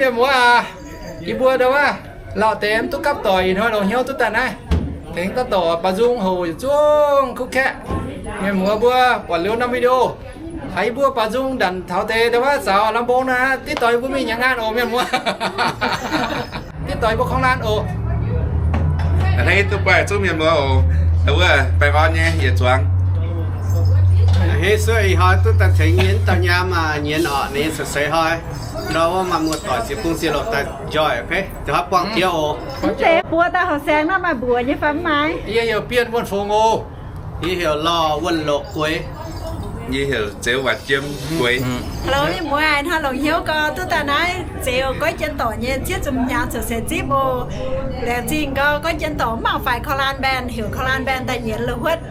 Mienh muoz aac, yie mbuo ndau wuov lauh deix mv duqv gapv doic, ih hnoi longc hnyouv duqv daaih naaiv, tengx dauh dorc Baac Nzung hoc yietc zungv kuv kaeqv. Mienh muoz mbuo buatc liuz norm video, haiz yie mbuo Baac Nzung ndanc taux deix ndau wuov zaux lamh mbong naaiv, diqv doix yie mbuo mingh nyanc ngaan oc, mienh muoz. Diqv doix yie mbuo korng laanh oc. Hnangv duqv buatc zungv mienh muoz oc, wuov baengh orn nyei yietc zuangx. Hnangv se ih hnoi duqv daaih tengx nyei dauh nyaam maah, nyienz orqc, ninh se seix hnoi. Ndau wuov maaih muoz-doic ziex bung ziex lorqc daaih njoy, okay? Da'haav buangh jiex oc. Mv deix buo dauh horqc saeng naaiv maaih mbuox nyei fai mv maaih? Yie heuc Bienh Wuonh Fungx oc. Yie heuc Lorh Wuonh Loc Gueix. Yie heuc Zeux Waaic Jiem Gueix. Hello, mienh muoz, hnoi longc hnyouv gau duqv daaih naaiv Zeux Goiv Jien Dorc nyei ziex zunc hnyangx zoux seix zipv oc. Laengz zingh gau, Goiv Jien Dorc mv mangc faix korv-laan mbaenh, heuc korv-laan mbaenh daaih nyienz la'huotv.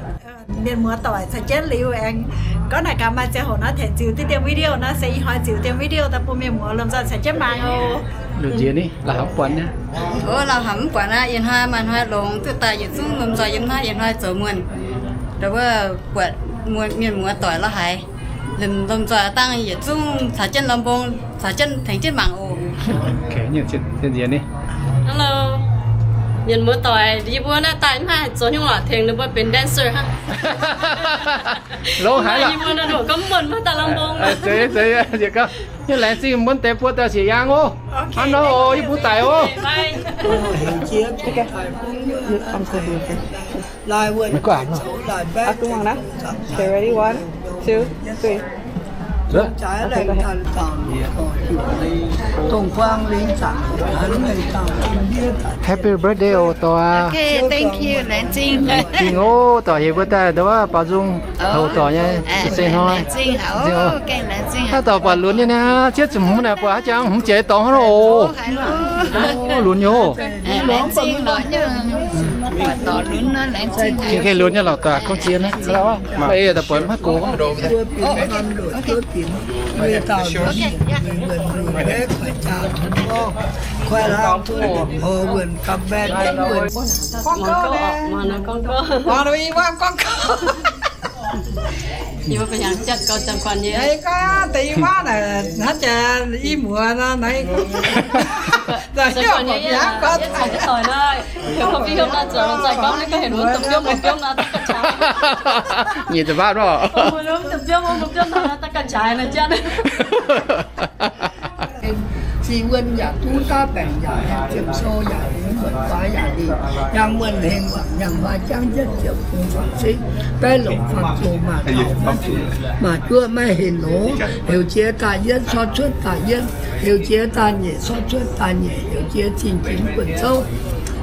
Mienh muoz doic caux jienv liuz aengx gorngv naaic gaax maaih ziangh hoc naaiv tengx ziux diqv dien video naaiv se ih hnoi ziux dien video daaih bun mienh muoz lomh nzoih caux jienv mangc oc. Lungh nziex ni, lauh haic mv buatc aqv. Ov, lauh haic mv buatc aqv. Ih hnoi maaih hnoi longx duqv daaih yietc zungv lomh nzoih yiem naaiv ih hnoi zoux muonh. Ndau wuov buatc mienh muoz doic lauh haic. Lomh nzoih dangh yietc zungv caux jienv lomh mbong, caux jienv tengx jienv mangc oc. Hello, mienh muoz doic, yie mbuo naaiv daaih mv haih zoux haaix nyungc lorqc, tengx ninh mbuo benx dancer hnangv. Longx haic lorqc. Yie mbuo naaiv ndoqc gorngv muonh maiv daaih lomh mbong. Zeiz, zeiz, yietc gau. Yie laengz zingh mbuo deix buo dauh sieqv yaangh oc. Hnangv nor oc, yie mbuo daic oc. Maiv guaaic nor. Okay, ready? One, two, three. Happy birthday oc dorc. Okay, thank you, laengz zingh. Laengz zingh oc dorc, yie mbuo daaih ndau wuov baaux nzung hoc dorc nyei se hnoi. Naaiv dorc buatc lunx nyei niaa, zieqv zuqc hmz naaic buatc haaix jangx hmz jiex dorngx hnangv oc. Lunx nyei oc. Gengh lunx nyei lorqc, daaih gorngv jiex naaiv, ei daaih buatc maiv gox. Yie mbuo benx hnyangx jatv gau ziangh guanh nyei. Deix i waav naaic hnangv jaax i muoz nor naaiv. Ziangh guanh nyei, yie caux jienv doic nor, heuc gorngv fih hiuv nor, zoux longx zaaih gorngv naaiv gorngv heuc lunx da'biomv longx biomv nor, da'ganh qangx. Nyic ziepc faam nor. Da'biomv longx biomv nor, da'ganh qangx nor jatv. Zinh wuonh yaac duqv, daav baengc yaac haengh, ziepc sou yaac hingh, muonc guaax yaac lingh, yangh muonh hengx wangc, yangh huaax jangv jienv ziepc bung faam zeiv, baeqv longc faam zoh, maaih taux maiv zuqc, maaih juoqv maiv henv loz, heuc jiex daaih yietv, sortv cuotv daaih yietv, heuc jiex daaih nyeic, sortv cuotv daaih nyeic, heuc jiex zingh ginx buonc zouv,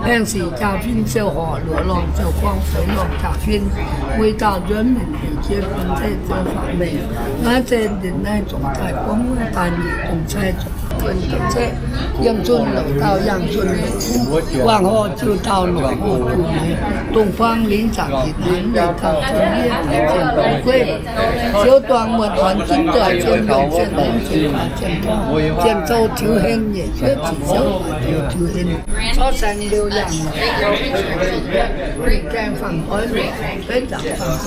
haengh sic jaa-fin ziouc horc, luoqc lorngh ziouc gorngv, feix lorngh jaa-fin, mueiz dauh nzuonx minc, heuc jiex fin zeiv ziouc faatv mengh, naaiv zeiv ndin naaiv zongc daaih gorngv wuov daaih nyeic dongh cai zuqc Yiem zunh louc dauh yangh zunh, wangc horh jiu dauh longc horh jiu mueiz, dongh buang lingh zaangc yietc hnangv nyei dauh zunv yie taux zienh longx gueiv, ziouv duangh muonh orn zunv doic zienh longx zienh longx zienh faaux zienh dorngh zienh zouv tiux hen nyeic juotv ziqc ziouv hoic tiux tiux hen, sortv saeng liouh yangh, gaeng fangx oix luoqc, beiv zaangc fangx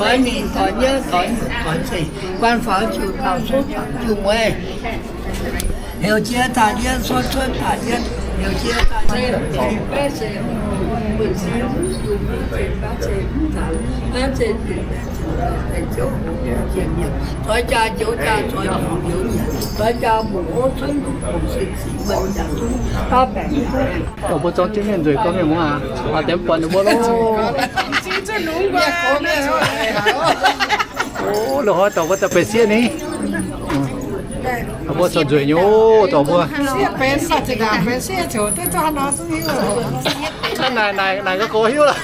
oix mingh doix nyouv doix nyutc doix zeic, guan faaux jiu dauh souv zaangc jiu mueiz. Heuc jiex daaih yietv, sortv cuotv daaih yietv, heuc jiex daaih yietv, baeqv zeiv, baeqv zeiv, baeqv zeiv, zoix jaa njoux jaa, zoix njoux njoux nyanc, zoix jaa mbuoqc ov, cuotv mbuoqc ov, se ziqc wuonh jaa duqv daav baengc. Mbuo zorng jienv mienh nzueic gorngv mienh muoz aac, maaih deix mv buatc ninh mbuo loh. Loz-hnoi dorc mbuo daaih benx sieqv ni. Mbuo corc nzueic nyei oc, dorc mbuo. Naaiv naaic, naaic, naaic ga'gox hiuv lorqc.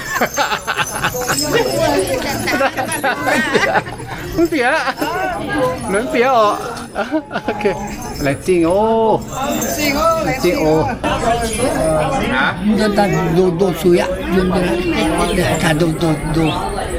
Mv bieqc aqv. Mv bieqc orqc. Laengz zingh oc. Laengz zingh oc. Ndoh suix aqv. Ndoh, ndoh, ndoh.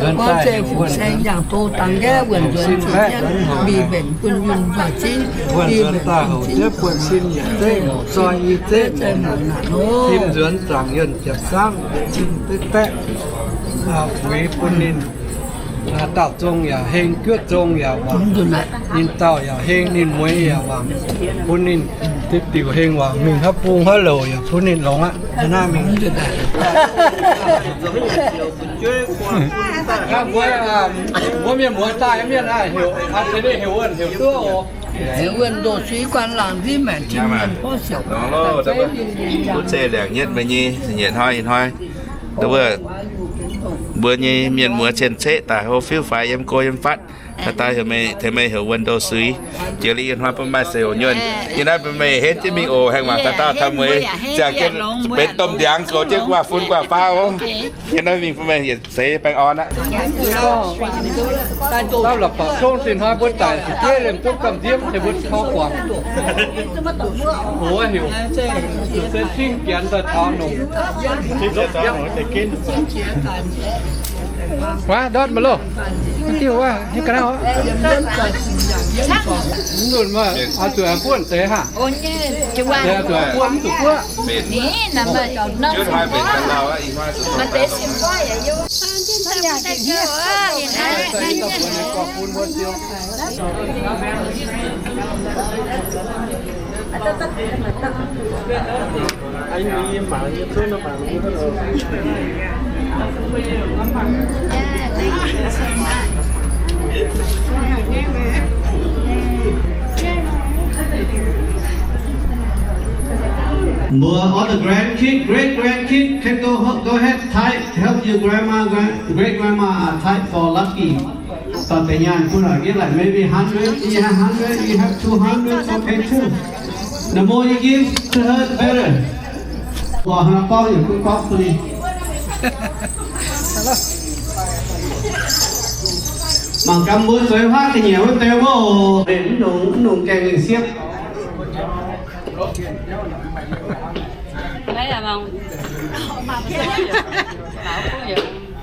Gorngv zeiv fu-saeng yangh doz dangx nqaeqv wuonh nzuonx zuqc jienv, mbic mbenc bun yunh nzoih zingv, mbic mbenc bun zingv buonv sin yietc zeiv, zoi i zeiv, tim nzuonx zaangc yuonh ziepc zangv, tim deix baeqv, fuix bun ninh. Dauh zong yaac heng, juov zong yaac wangc. Ninh dauh yaac heng, ninh mueiz yaac wangc. Bun ninh diuh diuc heng wangc, mingh haaix bung haaix louc yaac bun ninh longx aqv. Mbuo mienh muoz daaih mienh heuc, heuc wuonh, heuc duqv oc. Heuc wuonh ndoh suiv guan laangc nziev maengc tin mienh porv siouc. Mbuo zeiv laengc nyetv meih nyei, nyetv hnoi ih hnoi. Mbuo nyei mienh muoz cien-ceqv daaih hlo fiuv faix yiem go yiem fatv. Daaih daaih heuc meih, tengx meih heuc wuonh ndoh suiv. Jiex liuz ih hnoi bun maaih seix nyuonh. Ih hnoi bun meih henv jienv mingh oc, haengh mangc daaih dauh taux mueiz ziangh jienv benx domh ndiangx goux jienv guaav fun guaav faqv oc. Ih hnoi mingh bun meih yietc seix baengh orn aqv. Dauh la'bapc zong zinh hnoi mbuo daic fu'jueiv liemh zungv gamh nziev, mbuo tov guangc. Oc, heuc se cingv janx daaih taux nongc. Waac ndortv maiv loh. Diuh waac hiuv ga'naaiv oc. Mv nunc maaih oix zuqc buonv deix haac. Deix oix zuqc buonv mv zuqc buonv. Mbuo all the grandkid, great grandkid, can go, go ahead, type, help your grandma, grand, great grandma, uh, type for lucky. But the young, put out, give, like, maybe hundred, you have hundred, you have two hundred, it's okay too. The more you give to her, the better. Mbuo hnangv gorngv yaac duqv gorngv bun ninh. Mangc gaax mbuo zueiz huaav ga'nyiec wuov deix wuov oc. Mv nungx, mv nungx gaengh mingh siepv.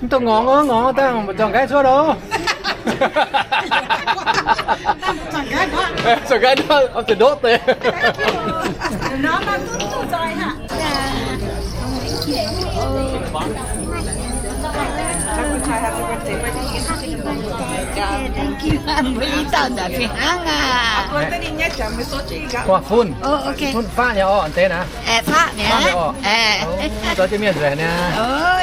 Mv dungx ngorngx, ngorngx dangh mbuo zorqv nqaiv cuotv oc. Zorqv nqaiv cuotv, oix zuqc ndoqv deix. Mbuo i dauh nzauc fih hnangv aqv. Guaav fun. Fun faqv nyei orqc, deix naaiv. Faqv nyei orqc. Zoux jienv mienh nzengc niaa.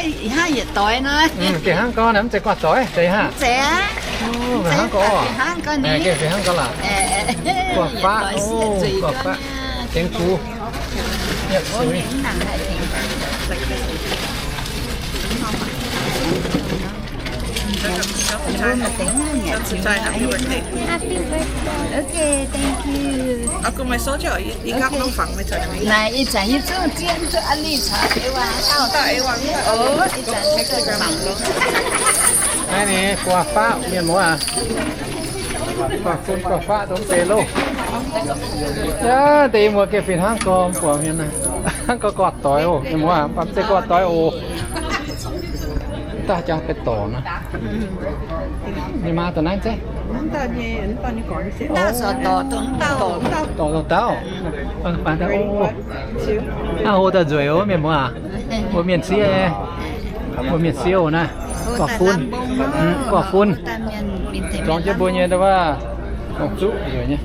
Ih hnangv yietc doix nor. Deix hnangv gorngv naaiv mv zeiz guaav doix, deix hnangv. Hnangv gorngv. Deix hnangv gorngv laac. Guaav faqv, guaav faqv. Tengx kuv. Happy birthday. Okay, thank you. Naaiv ih zanc yie zungv zien zuqc a'li caux Eva dauh. Ih zanc mangc. Naaiv ninh guaav faqv mienh muoz aac. Guaav fun guaav faqv dongh deix loh. Yaac deix muoz gengh fih hnangv gorx mbuoqc mienh naaiv. Hnangv gorx guaav doix oc mienh muoz aac, mv zeiz guaav doix oc. Daaih jangx deix dorc nor. Ninh maa daaih naaiv zeiv. Dorc dongh dauh. Aav, hlo daaih nzueic oc mienh muoz aac. Mbuo mienh sieqv, mbuo mienh sieqv oc naaiv. Guaav fun, guaav fun. Zorngx jienv mbuo nyei ndau wuov, longc zuqv nzueic nyei.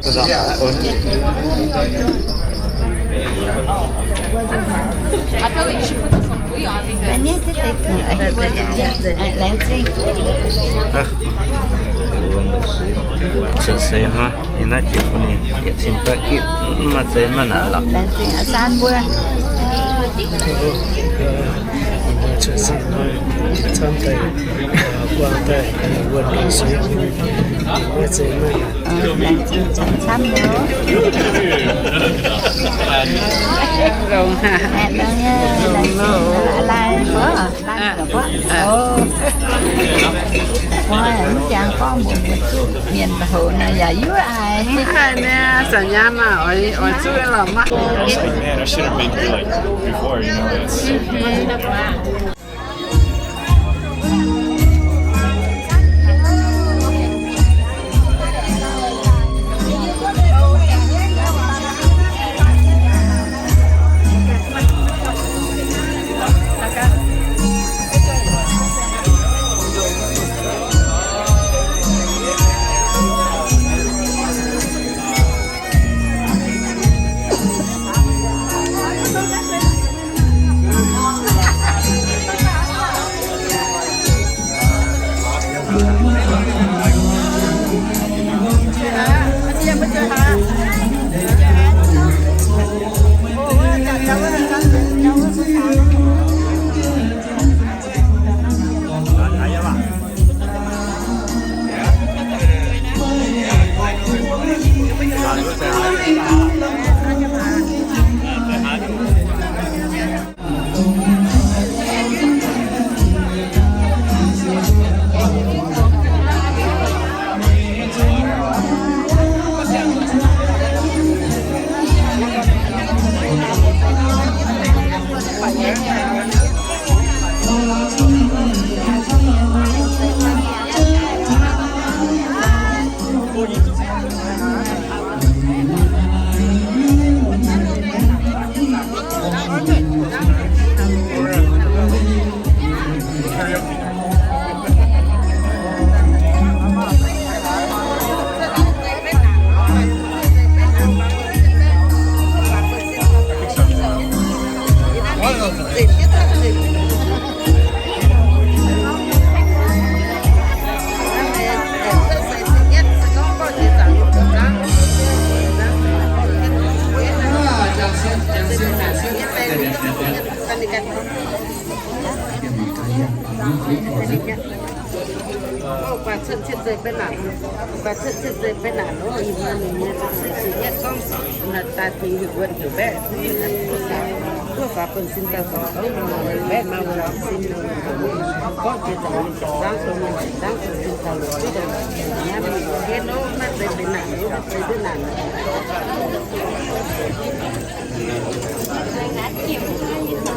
Cuotv seix hnoi, yie naaiv jiex bun ninh yietc cin baeqv gitv, mv maaih zeiz maiv naav lorqc. Cuotv seix hnoi, camv daaih guangc daaih wuonh longc seix, maiv zeiz maiv naav. Longx, longx, longx, longx, longx. Mv jangx gorngv mbuox mienh zuqc mienh hoc naaic yaac yuov haic. Mv haih niaa, zanc nyaam naaic oix zuqc lorqc maah. Man, I should have been here, like, before, you know, that's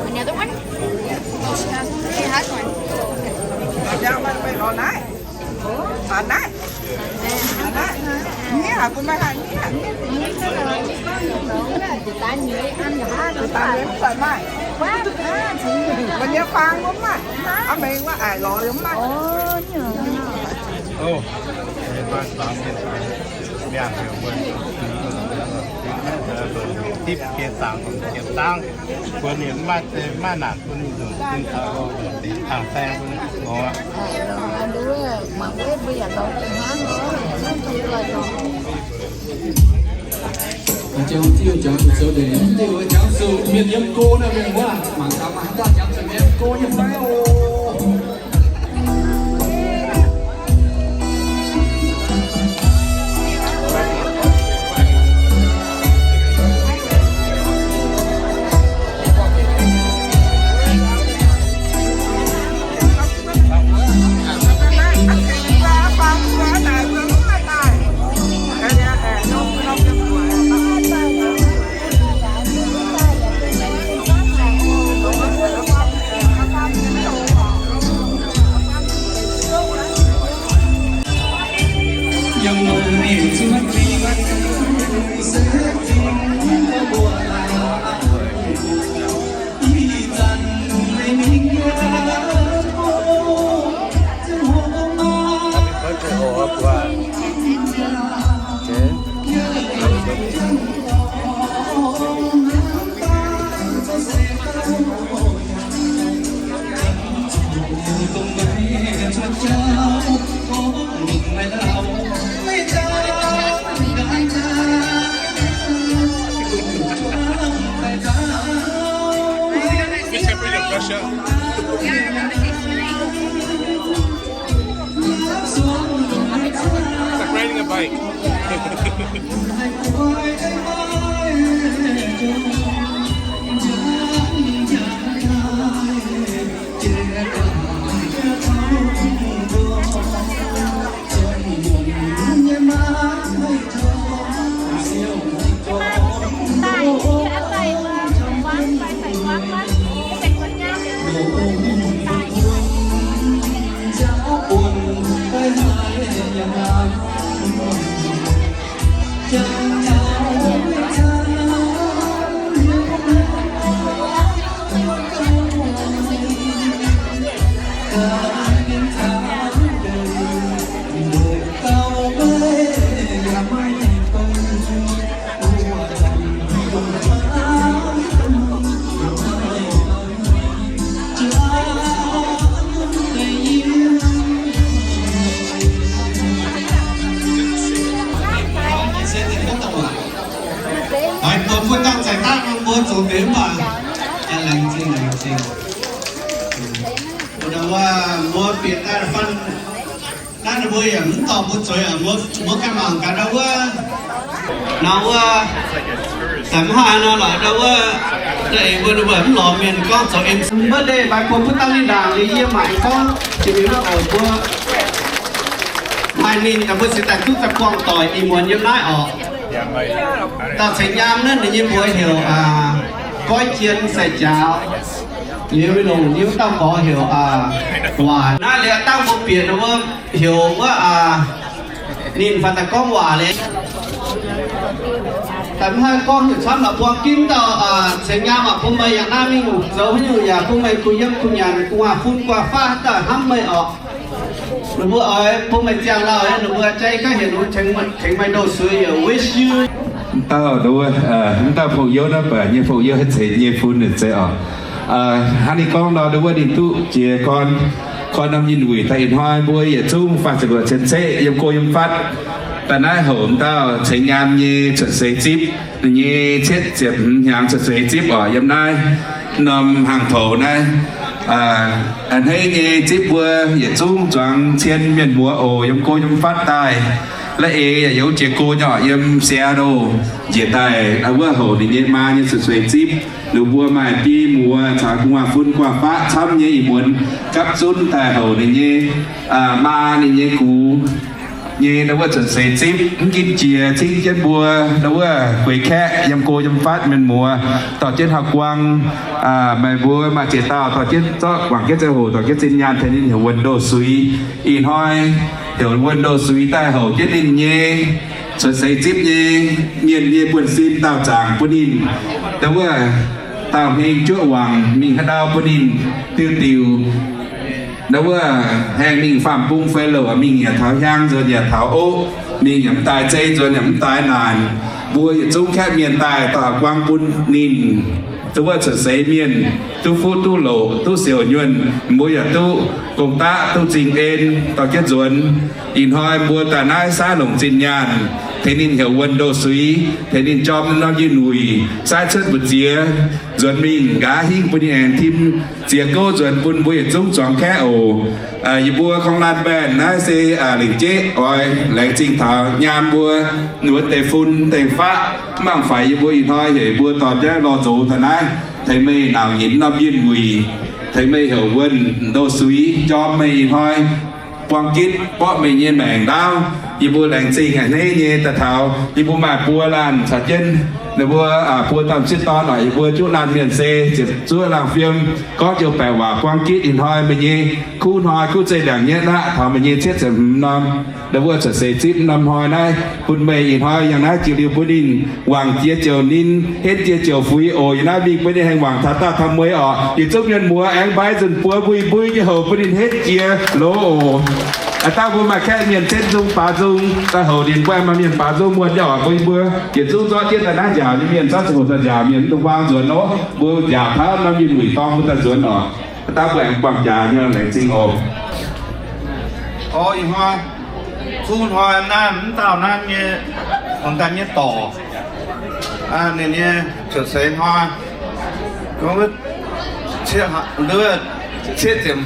Another one? She has one. Lorz naaiv. Lorz naaiv. Lorz naaiv. Nyieh, bun meih haih nyieh. Daaih nyei mv baac maaih. Meih nyei faang mbuo mv maaih. Aa, mengh wuov aac lorz yaac mv maaih. Tipv geh zaangc, geh zaangc. Mbuo ninh mv maaih zeiz, mv maaih naanc bun ninh nzunc, ninh taux deix tangx saeng bun ninh lorz. Jangx zuqc, jangx zuqc zoux deix, jangx zuqc mienh yiem go naaiv mienh wuov, mangc gaax maaih haaix dauh jangx zuqc mienh yiem go nyei fai oc. It's like riding a bike. Mbuo mbuo dangh za'gengh daaih mbuo zoux deix mv baac laengz zingh, laengz zingh. Mbuo ndau wuov mbuo bieqc daaih fanh naaiv, ninh mbuo yaac mv dorh mbuo zueiz aqv. Mbuo, mbuo ganh mangc gaax ndau wuov, ndau wuov, da'mv haaix nor lorqc, ndau wuov, ndau eix mbuo, ninh mbuo mv lorz mienh gorngv zoux M C. Mbuo ndeic-baaix buonc butv dangh ninh ndaangc liuz yie mangc gorngv jiex mingh mv oix mbuo maaih ninh daaih mbuo cingx daaih duqv daaih buangh doic ih muonz yiem naaiv oc. Dauh ceix nyaam naaiv ninh nyei mbuox heuc, aa, Goiv Jien Sai Jaaux. Liuz longc nyei wuov dauh gorx heuc, aa, Waac. Naaiv liuz dangh mbuo bieqc ninh wuov heuc wuov, aa, ninh faaux daaih gorngv waac liuz. Daaih mv haih gorngv heuc camv lorqc, buang ginv dauh, aa, ceix nyaam aac, bun meih yangh naaiv mingh zoux haaix nyungc yaac bun meih kuh yiem kuh nyanc, gu'nguaaz-fun gu'nguaaz-faqv daaih hnamv meih oc. Ninh mbuo oix bun meih ziangh lauh, ninh mbuo jaiv gaav heuc ninh mbuo tengx meih ndoh suiz, wish you. Dauh nduov, mv dauh Fongc Youv naaiv baac nyei Fongc Youv haih ceix nyei fun ninh zeiz oc. Hnangv ninh gorngv nor, nduov wuov ninh duqv jiez gorn, gorn norm yinh wuic daaih ih hnoi mbuo yietc zungv faah ziepc luoqc cien ceqv yiem go yiem fatv. Daaih naaiv houc dauh ceix nyaam nyei cuotv seix zipv, ninh nyei cietv ziepc hmz hnyangx cuotv seix zipv oc, yiem naaiv norm hnaangx-toux naaiv. A'hneiv nyei zipv mbuo yietc zungv zuangx cien mienh muoz oc, yiem go yiem fatv daaih. La'eix yaac youz jiex go nyei oc, yiem Seattle njiec daaih wuov houc ninh nyei maa nyei cuotv seix zipv. Ninh mbuo maaih biei muoz caux gu'nguaaz-fun gu'nguaaz-faqv camv nyei ih muonz gapv zunv daaih houc ninh nyei maa ninh nyei gux nyei ndau wuov cuotv seix zipv. Mv ginv jiex cingv jienv mbuo ndau wuov gueix kaeqv yiem go yiem fatv mienh muoz dorh jienv hauv guang. Meih mbuo maaih ziex dauh dorh jienv zorqv guangc jienv ziangh hoc dorh jienv zinh nyaanh tengx ninh heuc wuonh ndoh suiz. Ih hnoi heuc wuonh ndoh suiz daaih houc jienv ninh nyei cuotv seix zipv nyei mienh nyei buonv-sin daauh zaangc bun ninh ndau wuov daauh hmeng juoqv wangc mingh haaix ndau bun ninh diuh diuc. Ndau wuov haengh mingh faam bung fei louc mingh nyiec taux hiaang nzuonx nyiec taux oqv, mingh yaac mv daaih zei nzuonx yaac mv daaih naanc. Mbuo yietc zungv kaeqv mienh daaih dorh guang bun ninh. Ndau wuov cuotv seix mienh duqv fuqv duqv louc duqv siouc nyuonh, mbuo yaac duqv gong-daqv duqv zingh en dorh jienv nzuonx. Ih hnoi mbuo daaih naaiv saaiv longc zinh nyaanh tengx ninh heuc wuonh ndoh suiz, tengx ninh jorm norm yinh wuic, saaiv cuotv mbu'ziex nzuonx mingh nqa'haav hingv bun ninh aengx tim ziex gouv nzuonx bun mbuo yietc zungv zuangx kaeqv oc. Yie mbuo Kong Laanh Mbaenh naaiv se lengc jeiv oix laengz zingh taux nyaam mbuo wuov deix fun deix faqv. Mv baac faix yie mbuo ih hnoi heuc mbuo dorh jienv lorh zoux daaih naaiv tengx meih nauc nyitc norm yinh wuic, tengx meih heuc wuonh ndoh suiz jorm meih ih hnoi buang gitv borqv meih nyei maengc ndaauv. Yie mbuo laengz zingh a'hneiv nyei daaih taux yie mbuo maaih buo laanh caux jienv ninh mbuo buo dauh m'sieqv dorn oc. Yie mbuo juqv laanh mienh se ziepc zuoqv laanh fiem, gorngv joux baeqc waac buang gitv ih hnoi meih nyei kuv hnoi kuv zeiv ndiangx nyetv aqv, taux meih nyei cietv ziepc hmz norm ndau wuov cuotv seix zipv norm hnoi naaiv bun meih ih hnoi yangh naaiv jiex liuz bun ninh wangc jiex ziouc ninh, henv jiex ziouc fuix oc. Yie naaiv mingh bun ninh haengh wangc taux daauh taux mueiz oc. Yietc zungv mienh muoz aengx mbaix nzunc buoz mbui mbui nyei houc bun ninh henv jiex loz oc. A'dangh mbuo maaih kaeqv mienh cenv nzung baaux nzung daaih houc ninh, mbuo aengx maaih mienh baaux nzung muonh nyei oc. Mbuo, mbuo yietc zungv zorqv jienv daaih naaiv nziaauc nyei mienh, zorqv ziangh hoc daaih nziaauc mienh, mv dungx huaang nzuonx oc. Mbuo nziaauc taux norm yinh wuic dorng mbuo daaih nzuonx oc. A'dangh mbuo aengx buangh jaax nyei, laengz zingh oc. Orv, ih hnoi kuv hnoi naaiv mv dauh naaiv nyei, hmuangx daaih nyei dorc, ninh nyei cuotv seix hnoi, cietv ziepc, cietv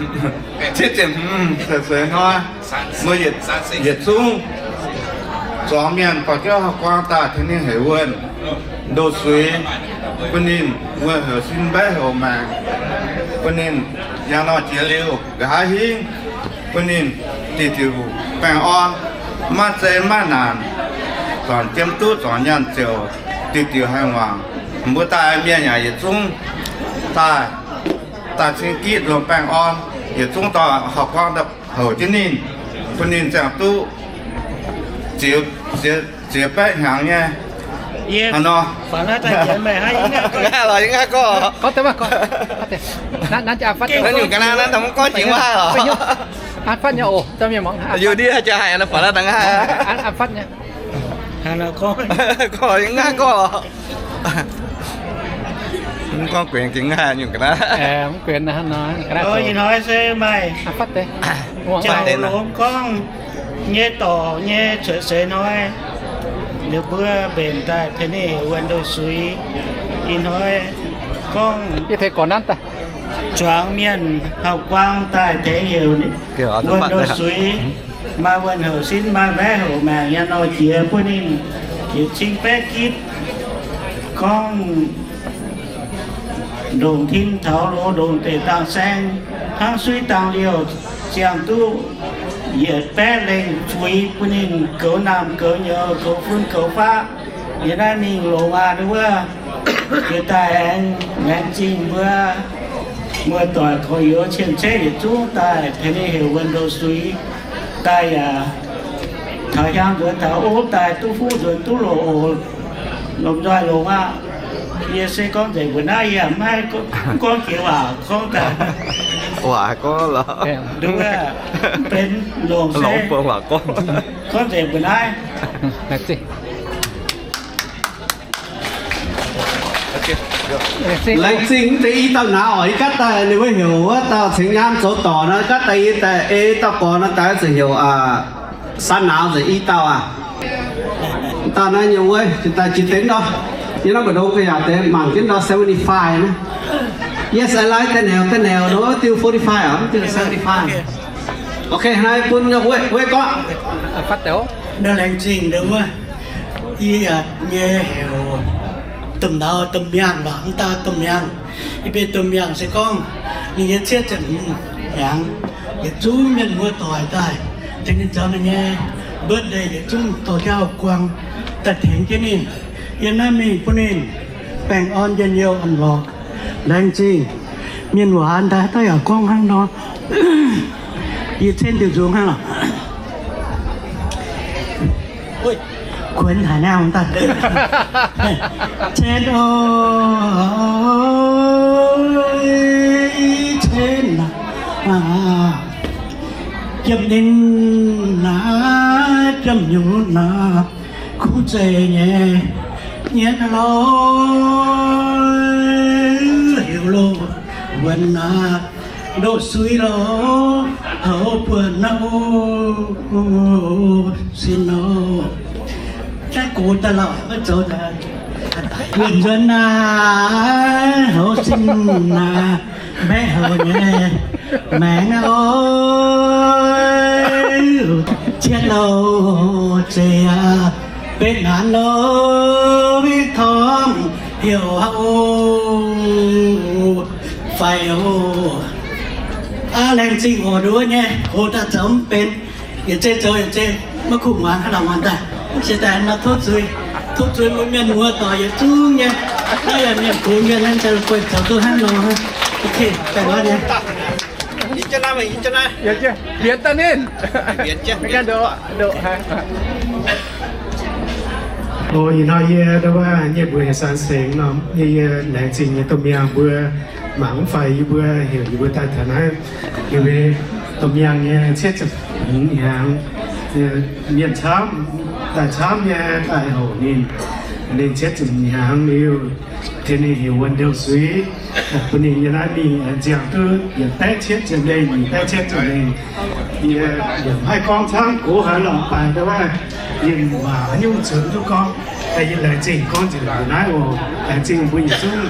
ziepc hmz cuotv seix hnoi, mbuo yietc zungv zuangx mienh dorh jienv hauv guang daaih tengx ninh heuc wuonh ndoh suiz bun ninh, wuonh heuc sin mbaeqv heuc maengc bun ninh, yangh nor jiex liuz nqa'haav hingv bun ninh diuc diuc baengh orn, maiv zei maiv naanc, zuangx jiem duqv zuangx nyaanh ziouc diuc diuc haengh wangc. Mbuo daaih mienh yaac yietc zungv daaih Daaih cingx gitv longc baengh orn, yietc zungv dorh Hauv Guangv daaih houc jienv ninh, bun ninh ziangh duqv ziex, ziex, ziex baeqv hnyangx nyei. Hnangv nor. Naaiv lorqc, yie mv haih gorngv. Naaiv nyungc ga'naaiv naaiv mv gorngv jiex mv haih lorqc. Liuz ndiev jaa haic, faaux naaiv dangh haih. Gorngv lorqc, yie mv haih gorngv lorqc. Mv gorngv guenx jiex mv haih nyungc ga'naaiv. Ih hnoi se maaih jangx longx gorngv nyei dorc nyei cuotv seix hnoi, liuz mbuo mbenc daaih tengx ninh heuc Wuonh Ndoh Suiv. Ih hnoi gorngv zuangx mienh Hauv Guangv daaih tengx heuc Wuonh Ndoh Suiv. Maaih wuonh houc sin, maaih mbaeqv houc maengc nyei nor, jiex bun ninh yietc cin baeqv gitv. Gorngv ndongc tin taux loz, ndongc deic dangh saeng, hnangv suiv dangh liouh, ziangh duqv yietc baeqv lengh fuix bun ninh goux naamh goux nyouz, goux fun goux faqv. Yie naaiv mingh longx aqv wuov, jiex daaih aengx laengz zingh mbuo muoz-doic gorx-youz cien-ceqv yietc zungv daaih tengx ninh heuc Wuonh Ndoh Suiv. Daaih yaac taux hiaang nzuonx taux ov daaih duqv fuqv nzuonx duqv loz oc. Lomh nzoih longx aqv. Yie se gorngv nzengc mbuo naaiv, yie mv haih gorngv jiex waac gorngv daaih. Waac gorngv lorqc. Nduov, mv benx longc se gorngv nzengc mbuo naaiv. Laengz zingh mv deix i dauh nauz oc, ih gaav daaih ninh wuov heuc wuov dauh cingx nyaam zoux dorc nor, gaav daaih yie daaih ei dauh gorx nor, daaih zuqc heuc San Nauz nzengc i dauh aqv. Dauh naaiv nyei wuov daaih jiex deix nor, yie naaiv mbu'ndongx gu'nyuoz deix mangc jienv nor seventy five naaiv. Yes, I like Daniel, Daniel nor diuh forty five aqv, mv diuh seventy five. Ok, hnangv naaiv bun wuov gorngv. Nor laengz zingh ndau wuov, yie nyei heuc domh nauz domh miangh, mv dauh domh miangh. Yie mbuo domh miangh se gorngv ninh nyei cietv ziepc hnyangx, yietc zungv mienh muoz-doic daaih tengx ninh zoux ninh nyei birthday, yietc zungv dorh jienv Hauv Guangv daaih tengx jienv ninh. Yiem naaiv mingh bun ninh baengh orn njien-youh orn-lorqc. Laengz zingh. Mienh waac daaih daaih yaac gorngv hnangv nor. Yie cen diuh nzung hnangv lorqc. Kuonx haic niaa, daaih. Cen oc, cen aac, jiem ninh aac, jiem nyungc aac, kuv zeiz nyei, nyienz lorz heuc loh wuonx aac, ndoqv suiv lorz houv buonc aac, sin nor. Daaih gox daaih lorqc, maiv zoux daaih. Wuonx nzuonx aac, houv sin aac, mbaeqc houc nyei maengx aac, cietv louh zeiz aac, betv naanc louh torngv heuc aqv oc, faix oc. Aav, laengz zingh oc, nduov nyei, gox daaih zoux mv benx. Yietc zeiv zoux yietc zeiv, maiv kuh muangx hnangv nor muangx daaih. Se daaih nor tov zuiz, tov zuiz mbuo mienh muoz-doic yietc zungv nyei. Naaiv yaac mienh gox mienh naaiv, zoux duqv hnangv nor. Ok, daaih nor nyei. Mbienx daaih ninh. O, ih hnoi yie ndau wuov nyei mbuox heuc San Sengx nor, yie laengz zingh nyei domh miangh mbuo mangc mv faix yie mbuo heuc yie mbuo daaih taux naaiv. Yie mbuo domh miangh nyei cietv ziepc hnyangx, mienh camv, daaih camv nyei daaih houc ninh. Ninh cietv ziepc hnyangx liuz, tengx ninh heuc wuonx ndouh suiv, bun ninh yiem naaiv mingh ziangh duqv yietc baeqv cietv ziepc lengh, nyic baeqv cietv ziepc lengh. Yie yaac mv haih gorngv camv gox haaix lorqc, baac ndau wuov yie waac haaix nyungc cunx duqv gorngv. Daaih yie laengz zingh gorngv nzengc naaiv oc. Laengz zingh mbuo yietc zungv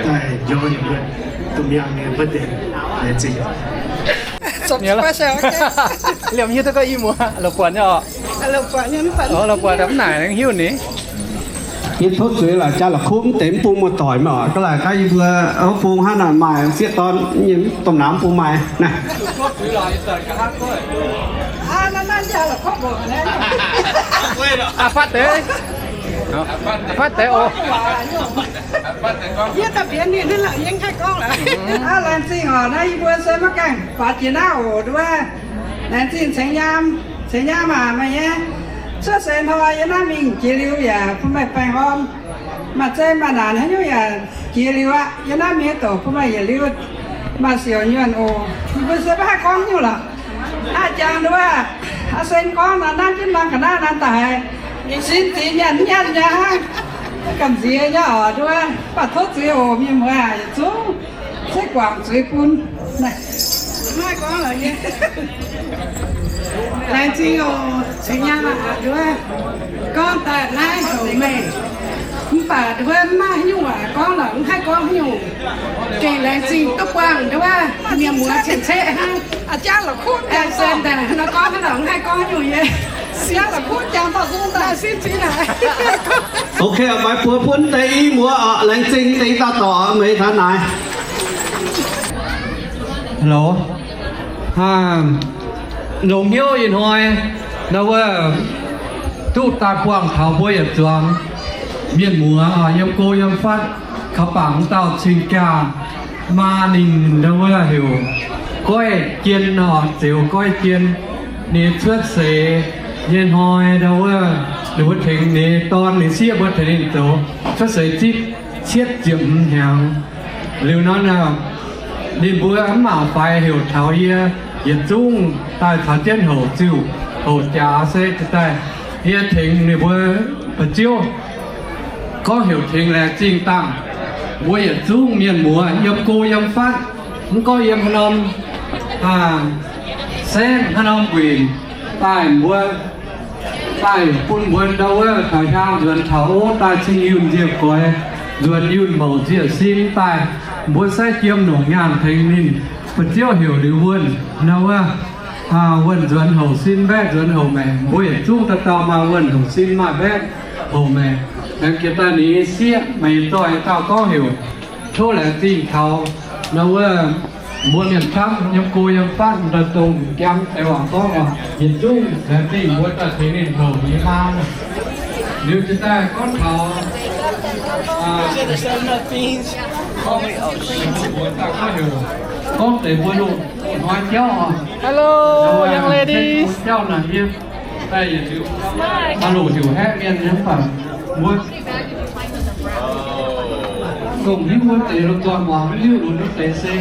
daaih njoux yie mbuo domh miangh nyei birthday. Laengz zingh. Liemh hiuv duqv gorngv i muoz, la'buatc nyei oc. La'buatc mv naaic hiuv ni. Yie tov zuiz laaix jaa la'kuqv mv deix mv bung muoz-doic mv oc. Ga'naaiv gaav yie mbuo wuov bung hnangv naaic maaih fiev dorn, domh nauz mv bung maaih naaic. Aa, fatv deix. Fatv deix oc. Yie daaih bienx ninh hnangv, yie haih gorngv lorqc. Aa, laengz zingh oc. Naaiv yie mbuo se maiv gaengh faaux jiex naaiv oc, nduov. Laengz zingh Ceng Nyaam. Ceng Nyaam aac, meih nyei cuotv seix hnoi yie naaiv mingh jiex liuz yaac bun meih baengh orn. Maaih zeiz maaih naanc haaix nyungc yaac jiex liuz aqv. Yie naaiv mingh doqc bun meih yietc liuz maaih siouc nyuonh oc. Yie mbuo se maiv haih gorngv nyungc lorqc. Aa, jangx nduov, aa, sen gorngv nor, naaiv jienv norm ga'naaiv nor daaih haiz sin ziqc nyanc nyanc nyei hnangv. Gamh nziex nyei oc nduov, mv baac tov zuiz oc mienh muoz aac, yietc zungv se guangc zuiz bun. Maiv gorngv lorqc nyei. Laengz zingh oc, cingx nyei aqc nduov. Gorngv daaih naaiv heuc meih, mv baac nduov maiv maaih haaix nyungc waac gorngv lorqc, mv haih gorngv haaix nyungc. Gengh laengz zingh duqv buangh nduov mienh muoz cien-ceqv hnangv. Aa, jangx la'kuqv jangx daaih nor gorngv hnangv lorqc, mv haih gorngv haaix nyungc nyei. Jangx la'kuqv jangx daaih zungv daaih sin ziqc naaic. Ok, maaiz buoz bun deix i muoz oc, laengz zingh deix dauh dorc meih taux naaic. Hello. Longx hnyouv ih hnoi, ndau wuov, duqv daaih buangh taux mbuo yietc zuangx mienh muoz yiem go yiem fatv, kaux bangc dauh cing-jaa maa ninh ndau wuov heuc Goiv Jien oc, Zeuz Goiv Jien. Ninh cuotv seix nyei hnoi ndau wuov, ninh mbuo tengx ninh dorn ninh sieqv mbuo tengx ninh zoux cuotv seix zipv cietv ziepc hmz hnyangx. Liuz nor, ninh mbuo mv maac faix heuc taux yie yietc zungv daaih caux jienv houc ziuh, houc jaax se daaih yie tengx ninh mbuo ba'ziouv gorngv heuc tengx laengz zingh dangh mbuo yietc zungv mienh muoz yiem go yiem fatv, mv gorngv yiem haaix norm saengv haaix norm wuic daaih mbuo daaih bun mbuo ndau wuov taux hiaang nzuonx taux ov daaih cing yunh nziec goix, nzuonx yunh mouc nziec sin daaih, mbuo se jiem longc nyaanh tengx ninh. Ba'ziouv heuc liuz wuonh ndau wuov, wuonh nzuonx houc sin, mbaeqv nzuonx houc maengc, mbuo yietc zungv dauh dauh maaih wuonh houc sin, maaih mbaeqv houc maengc. Aengx jiex daaih ninh sieqv, meih zoih dauh gorngv heuc tov laengz zingh taux ndau wuov mbuo mienh camv yiem go yiem fatv, daaih dongh jangx deix waac gorngv oc, yietc zungv laengz zingh mbuo daaih tengx ninh houc nyei maa. Liuz jiex daaih gorngv taux, gorngv deix mbuo loz-hnoi jauv oc. Hello, young ladies. Jauv naaic yie daaih yietc liuz, maaih loz-heuc haeqv mienh nyei mv baac mbuo dongh hiuv wuov deix loz-zuangx muangx maiv hiuv lunx wuov deix se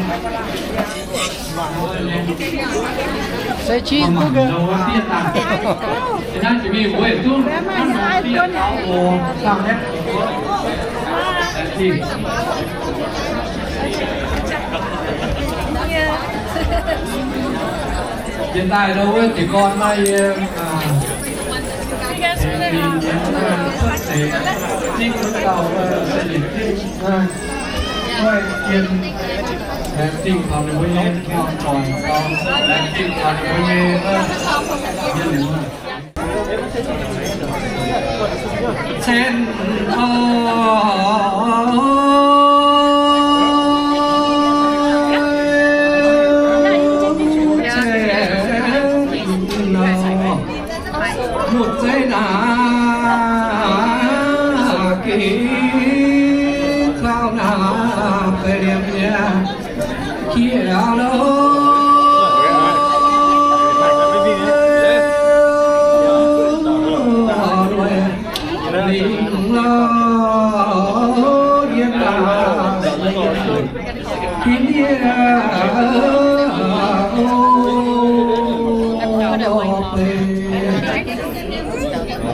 Say cheese. Naaiv jiex mingh mbuo yietc zungv sang haeqv. Jiex daaih ndau wuov jiez gorn naaiv yie, aa, mingh mienh cuotv seix zipv wuov dauh se yietc zungv, aa, Goiv Jien, laengz zingh taux ninh mbuo nyei dorn, laengz zingh taux ninh mbuo nyei, aa, mienh muoz. Cen, o, cen, o, mutc zeiv naaic, gih caux naaic baeqc liemh nyei. Jiex lo, lingh lo, yiem daaih, yiem daaih,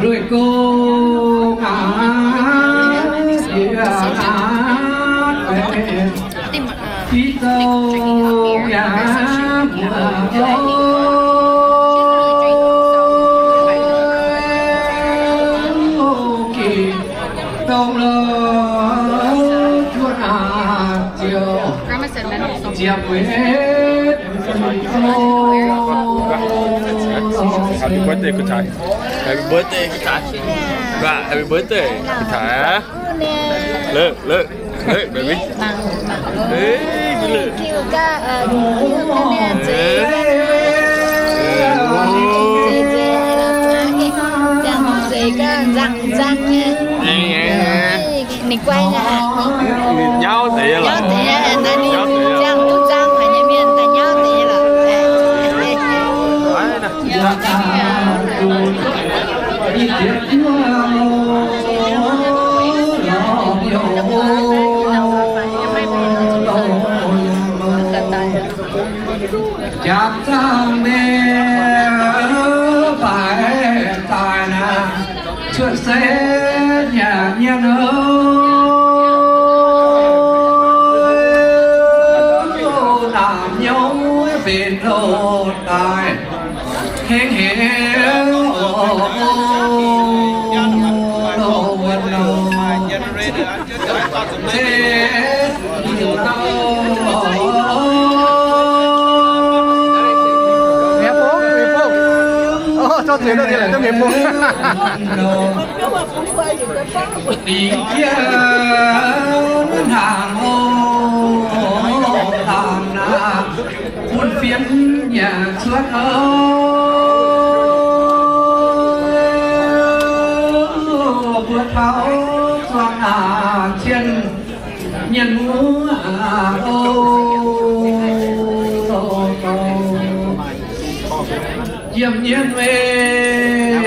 lueic gong aqv, jiex aqv, Happy birthday, good time. Happy birthday, good time. Happy birthday, good time. Look, look. Hey, baby. Hey, look. Hey, Nyauv deix lorqc. Nyauv deix, naaiv ninh ziangh duqv nzangv haic nyei mienh daaih nyauv deix lorqc. Jaax zaangv mienh baaix daaih naaic, cuotv seix nyanc mienh oc, naamh nyouz benx loz daaih, hengx hengx oc, loz wuonh loz. Dingc jiex hnaangx oc, lamh naaic bun fienx nyanc cuotv oc. Mbuo taux zuangx naaic cien mienh muoz oc, yiem mienh weih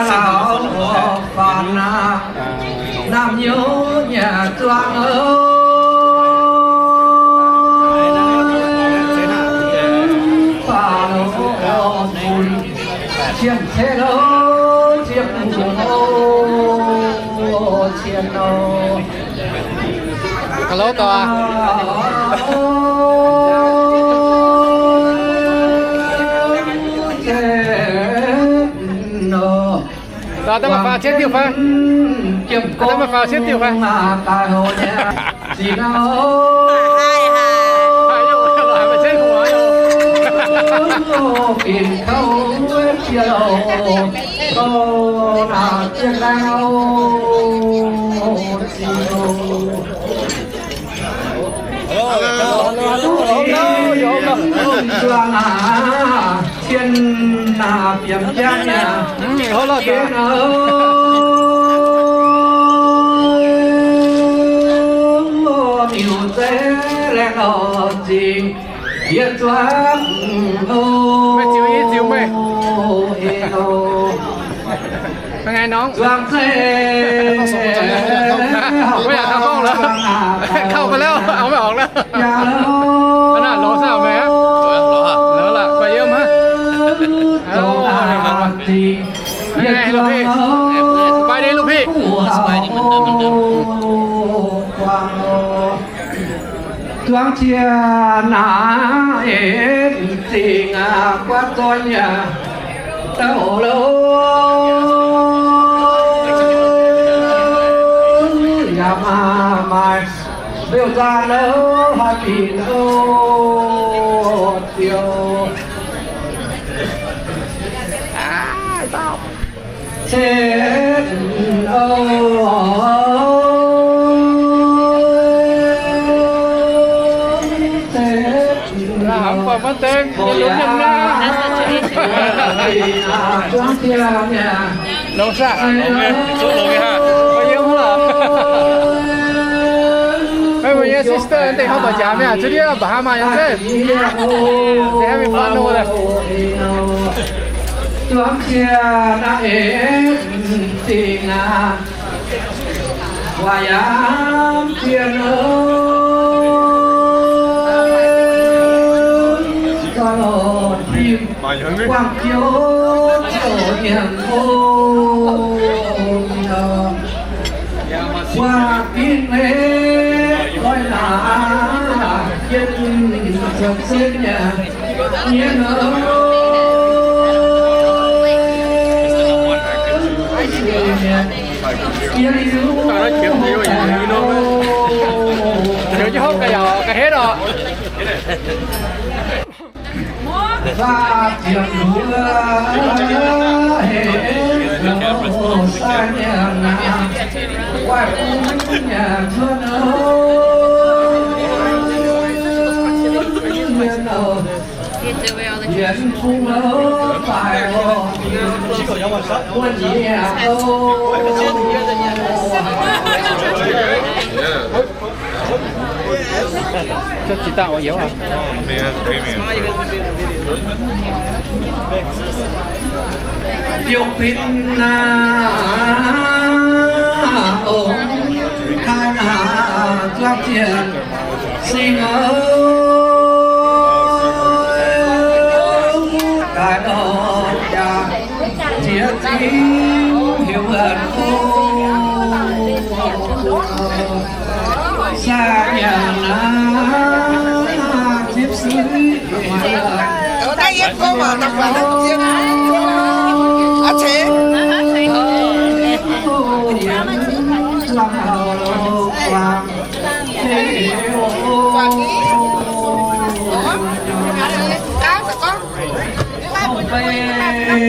laauc faanx aqv, naamh nyouz nyanc zuangx oc, faanx oc, cien ceix loz, cien oc, cien oc. Hello, doa. Doa, daaih maaih faaux cien diuh fai? Daaih maaih faaux cien diuh fai? Maiv ziux i ziux meih. Maiv nqaai nongx. ไม่อยากเข้ากล้องแล้ว เข้าไปแล้ว เอาไม่ออกแล้ว ขนาดโหลดสาวไหมฮะ โหลดละ ไปเยี่ยมฮะ โอ้ย เป็นไงลูกพี่ สบายดีลูกพี่ สบายดีเหมือนเดิม Zuangx cie naaiv en zingh aqv, guaatv zorn yaac dauh loh, yaac maaih maaih liouh zaah loh, haaix binc loh, ziouc Setv oc, setv oc. Hnamv buatc maiv deix, yie lunx yiem naaiv. Longx saah? Longx nyei, zuqc longx nyei haah. Maiv yiem wuov. Maiv yiem sister deix hnangv doic jaax mi'aqv, zuqc ndiev mba'hnangv maaih yiem zeiv. Deix hnangv mingh fun nor daaih. Zuangx cie naaiv eix zingh aqv, waac yaac zien oc, guangc jiouv zoux nyanc oc. Waac binc meih oix naaic jienv cuotv setv nyanc. Yienx fungx lorqc, faix lorqc, wuov nyiec Biouv-bin naaiv, ong, kaaix naaiv zuangx jienv singx oc. Daaih lorz jaax jiex zingh heuc wuonh oc. Sai nyanc naaiv zipv suiv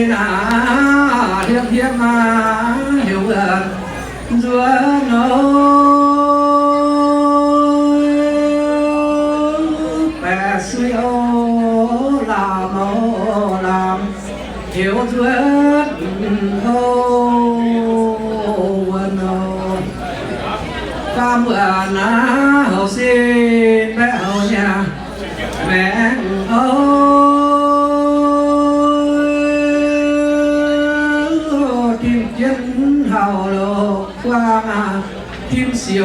Naaiv hietv hietv maah, heuc wuonh nzuonx oc. Baeqc suiv oc, lamz oc, lamz, heuc nzuonx oc, wuonh oc. Faam wuonh naaiv, houc sin mbaeqc houc nyanc maengc oc. Tim jienv hauh loz-buang, tim sioux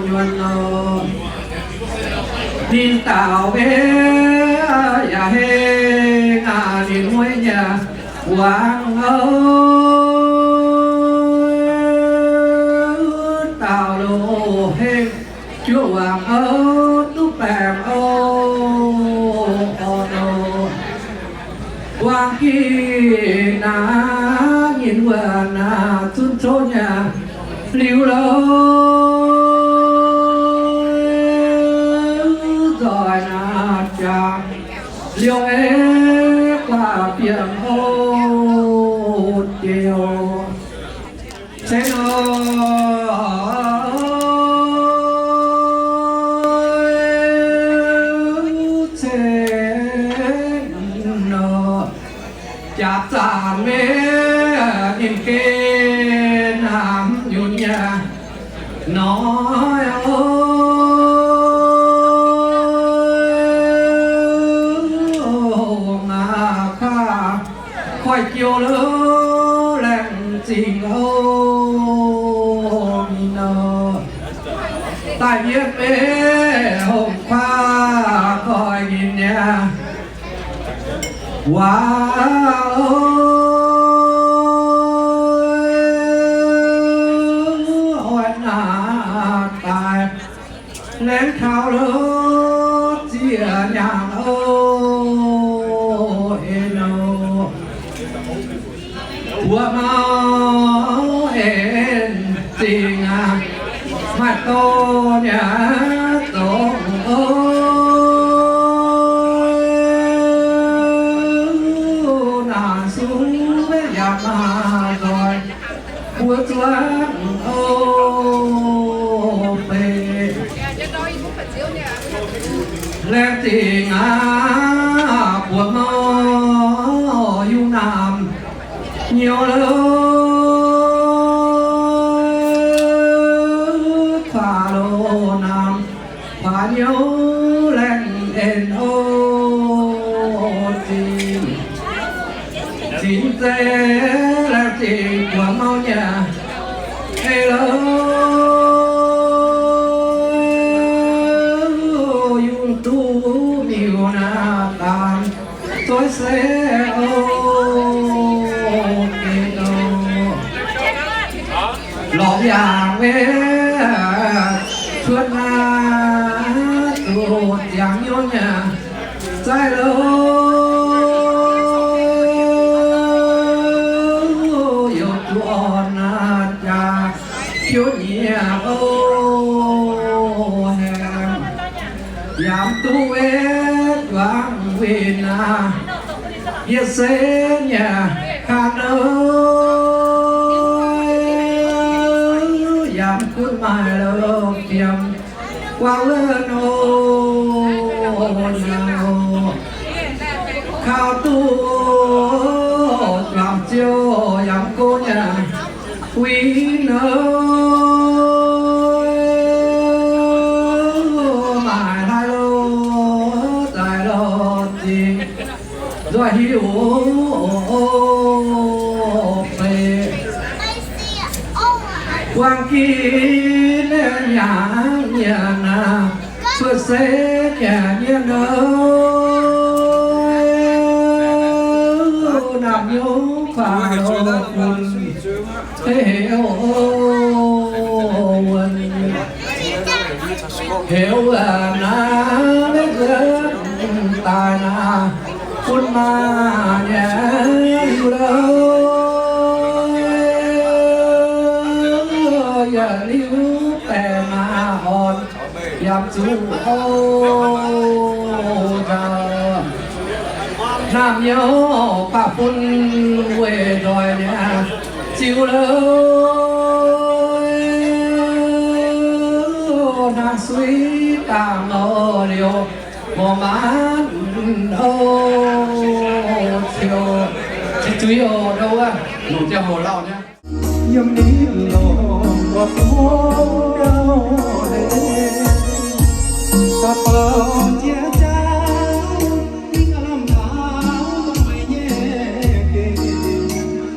nyuonh oc. Ninh daux mbe yaac hengx, ninh mueiz nyei wangc oc. Daux loz hengx juoqc wangc oc, duqv baengc oc, orn oc. Buang ginh naaiv nyinh wuonh naaiv zunv coqv nyei liuz lorqc, nzoih naaiv jaax liouh ei guaax biemc oc, jiex oc. Ceng nor, ceng nor, jaax zanc maiv ninh gen naamh nyunc nyei noi oc. Aa, kaav koiv jiouv lorqc, laengz zingh oc, ninh nor. Daaih yietv maiv hongh kuaaiv koiv nyinh nyei waac oc. Oix naaic daaih laengz taux lorqc, ziex nyaangc oc, en oc. Buoz mau en zingh aqv, maaih dorh nyei zoux oc. Naaic sung yaac maaih nzoih mbuo zuangx oc, beiv laengz zingh aqv, buoz mau yungh naamh nyouz lorqc, kuaax loz naamh kuaax nyouz laengz en oc, zingh. Zinh zeiz laengz zingh buoz mau nyei ei lorqc, yungh duqv miuc naaiv daan zuov se oc, geh oc. Lorz yaac maiv cuotv naaiv zuqc ziangx nyouv nyei zaaix loh, youh duqv orn naaiv jaax jiouv nyei oc, haengh yaac mv duqv wetv juangc winh aav, yietc seix nyei kaan oc, yaac mv gunv maaih lorh fiem guangc wuov nor. Kaux duqv juangc ziouc yangh go nyei uix nouh, maaih hlaax lo zaaix lo zingh nzoih hiuv beic. Buangh ginv nyanc nyanc naaic, cuotv seix nyanc nyanc nouh, naamh nyouz baac lo bun deix heuc wuonh, heuc wuonh naaiv, maiv nzuonx daaih naaic, bun maaih nyanc liuz lo, yaac liuz baeqc maaih orn yaac zuqc o nzauh. Naamh nyouz baac bun weic nzoih nyanc ziux lo, hnangv suiv dangh lo liuz, mbuo maanc o ciouv ziqc zuiz oc, ndau wuov longc ziangh hoc lauh nyei. Yiem ninh longc mbuo bung ndau haic, da'bauh jiex jauv, ninh lamh taux dongh meih nyei gengh,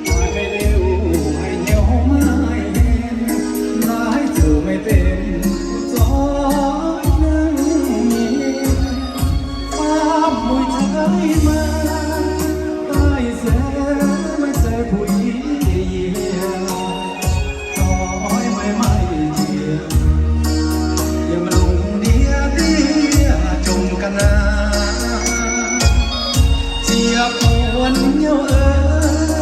maaih meih liuz haiz hnyouv maiv hlen, naaiv ziouc meih benx zorqv naaiv nyei. Faam mueiz caux ga'naaiv maah, daaih se maiv zeiz buix yie, doix meih maiv jiex, yiem lungh ndiev ndiev jomc ga'naaiv. Ziec buonc nyei eix,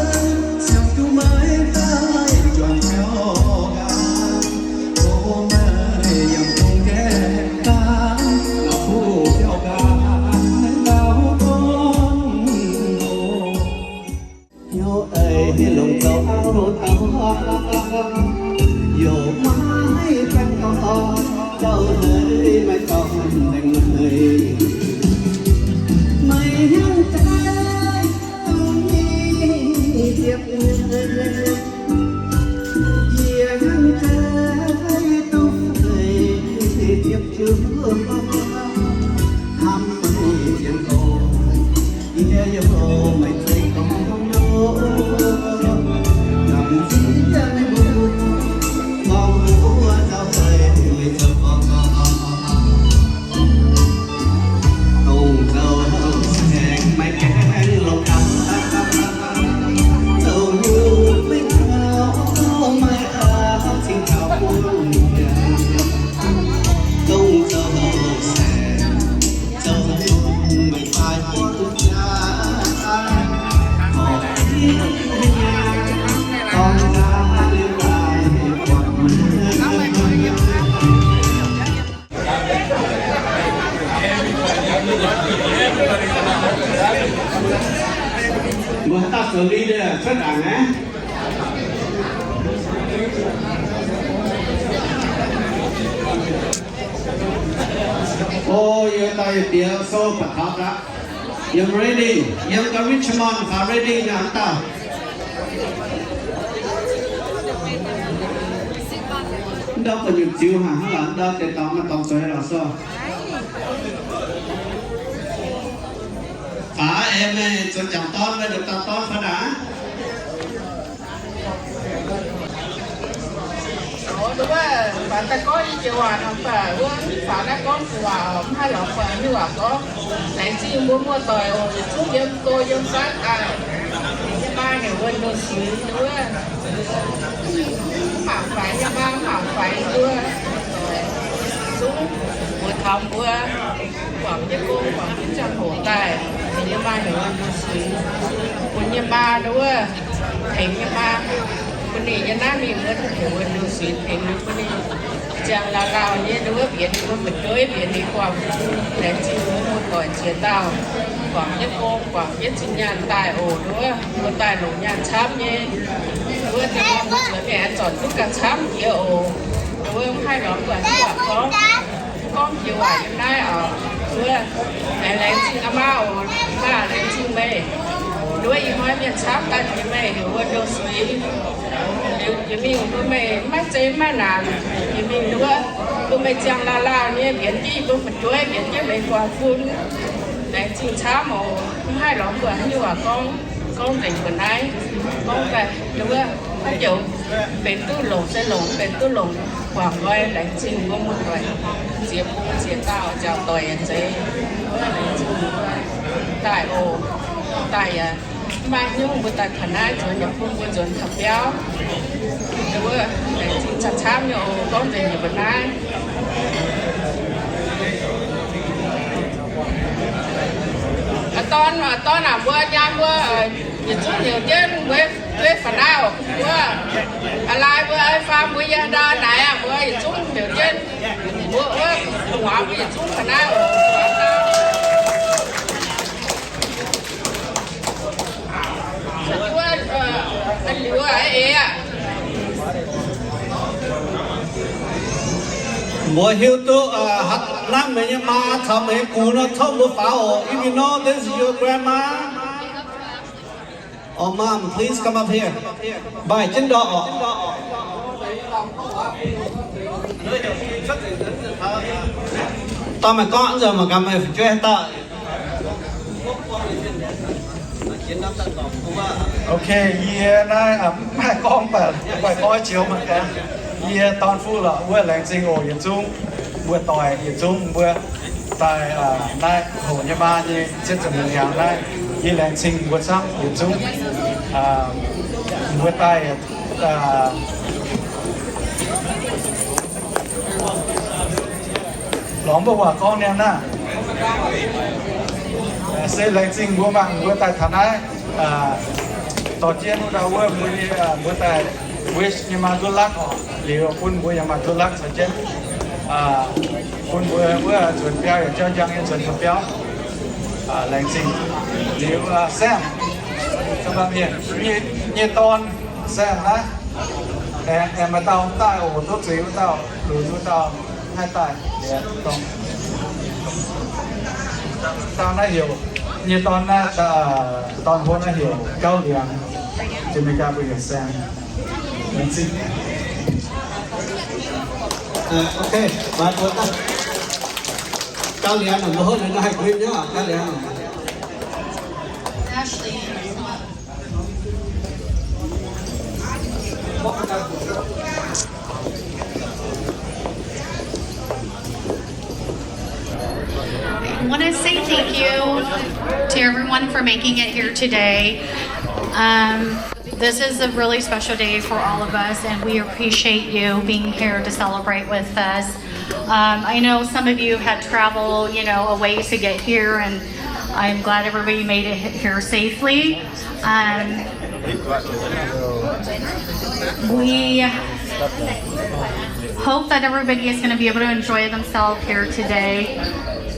siang duqv maiv daaih juangc ziouc gaax. O meih yiem bung gaengh daaih, la'kuqv biauv gaax, maiv gauh gorngv oc. Hnyouv eix longc zoux auv taux, youc maiv gaengh dorh, dauh hleix maiv dorh nzengc meih. Meih hnangv daaih dongh nyei ziepc nyeic, yie hnangv daaih dongh hleix ziepc juov, hnamv meih ziangh gorx. Yie youh meih zeiz gorngv nor, gamh nziex mbuo, gorngv mbuo zaux haic meih zoux gorngv, dongh zoux houh saeng maiv gaengh lorz gaax, zoux nyungc maiv taux, maiv taux cingx taux buonv mienh, dongh zoux houh saeng. Mbuo haaix dauh zoux leader cuotv ndaangc aqv? O, yie daaih yietc diex sou ba'taux daqv. Yiem Reading, yiem gau Richmond fai Reading naaic haaix dauh? Ndau buatc nyutc ziux haic hnangv lorqc, ndau deix dorngx maaih dorngx zoux nyei lorqc sou. Faaux aengx meih zuotc jangc dorn, meih nduqc dauh dorn fai ndaangc? Nduov, faaux daaih gorngv i jiex waac nor, faaux wuov, faaux naaiv gorngv gu'nguaaic mv haih lorz buatc nyei waac gorngv. Laengz zingh mbuo muoz-doic oc, yietc zungv yiem go yiem fatv daaih, yie maa heuc wuonh nduqc suiz nduov, mv mangc faix nyei maa, mv mangc faix nduov, zungv mbuox taux mbuo. Guangc jienv gong, guangc jienv ziangh hoc daaih, ninh nyei maa heuc wuonh nduqc suiz, bun nyei maa nduov, tengx nyei maa, bun ninh nyei naaiv mingh wuov, heuc wuonh nduqc suiz tengx ninh, bun ninh ziangh lauh lauh nyei nduov, bieqc ninh mbuo fu'jueiv, bieqc ninh guangc, laengz zingh mbuo muoz-doic ziex dauh, guangc jienv gong, guangc jienv zinh nyaanh daaih oc nduov, mbuo daaih longc nyaanh camv nyei. Nduov, deix mbuo zueiz mingh aengx zornc duqv gauh camv jiex oc. Nduov, mv haih lorz buatc duqv waac gorngv, gorngv jiex waac yiem naaiv oc. Wuov, laengz zingh aa maa oc, maa laengz zingh meih. Wuov ih hnoi mienh camv daaih jiex meih heuc wuov ndou suix. Liuz jiex mingh mbuo meih maiv zeiz maiv naanc. Jiex mingh wuov, mbuo meih ziangh laauh laauh nyei mbienx jienv mbuo fu'jueiv, mbienx jienv meih guangc fun. Laengz zingh camv oc. Mv haih lorz mbuo haaix nyungc waac gorngv, gorngv nzengc mbuo naaiv, gorngv daaih wuov, haaix joux benx duqv longc se longc, benx duqv longc guangc nqoi. Laengz zingh mbuo muoz-doic, ziex bung ziex dauh nziaauc doic yaac zeiz. Laengz zingh daaih oc. Daaih yaac mv maaih haaix nyungc, mbuo daaih taux naaiv nzuonx yaac bun mbuo nzuonx taux biauv. Wuov, laengz zingh camv-camv nyei oc, gorngv nzengc yie mbuo naaiv. Aa, dorn, aa, dorn aac, mbuo nyaam mbuo, yietc zungv heuc jienv mbuo, mbuo faaux naaiv oc. Mbuo, aa, laai mbuo, aa, faam mbuo yiem ndau naaic aqv, mbuo yietc zungv heuc jienv. Mbuo wuov, gu'nguaaz mbuo yietc zungv faaux naaiv oc. Wuov, aa, liuz aqv, eix aqv. Mbuo hiuv duqv, aa, hnamv meih nyei maa caux meih nyei gux nor, tov mbuo faaux oc. If you know this is your grandma or mom, please come up here. Mbaih jienv ndorqc oc. Dorh mangc gorngv nzunc mangc gaax meih fu'jueiv haaix dauh. Ok, yie naaiv, aa, mv haih gorngv, mv baac mbuo oix gorngv joux mangc gaax. Yie dorn fuqv lorqc, wuov laengz zingh oc yietc zungv, mbuo doic yietc zungv, mbuo daaih, aa, naaiv hoc nyei maa nyei cietv ziepc hnyangx naaiv, yie laengz zingh mbuo camv yietc zungv, aa, mbuo daaih, aa, lorz mbuo waac gorngv niaa naaiv, se laengz zingh mbuo mangc mbuo daaih taux naaiv, dorh jienv wuov ndau wuov mbuo nyei, mbuo daaih wish nyei maa good luck oc. Liuz bun mbuo yaac maaih good luck caux jienv, bun mbuo wuov nzuonx biauv yaac jauv njang nyei nzuonx taux biauv. Laengz zingh. Liuz, Sam, nyei, nyei dorn, Sam naaiv, aengx maaih dauh daaih oc, tov zuiz wuov dauh, lunx wuov dauh, haih daaih, dauh naaiv heuc, nyei dorn naaiv, dorn hlo naaiv heuc Gauv Liangx, Jamaica mbuo heuc Sam. Ok, mbuo Gauv Liangx, mbuo hopv ninh haih kuinx nyei, Gauv Liangx. I want to say thank you to everyone for making it here today. Um, this is a really special day for all of us, and we appreciate you being here to celebrate with us. Um, I know some of you had traveled, you know, a ways to get here, and I'm glad everybody made it he-, here safely. Um, we hope that everybody is gonna be able to enjoy themselves here today.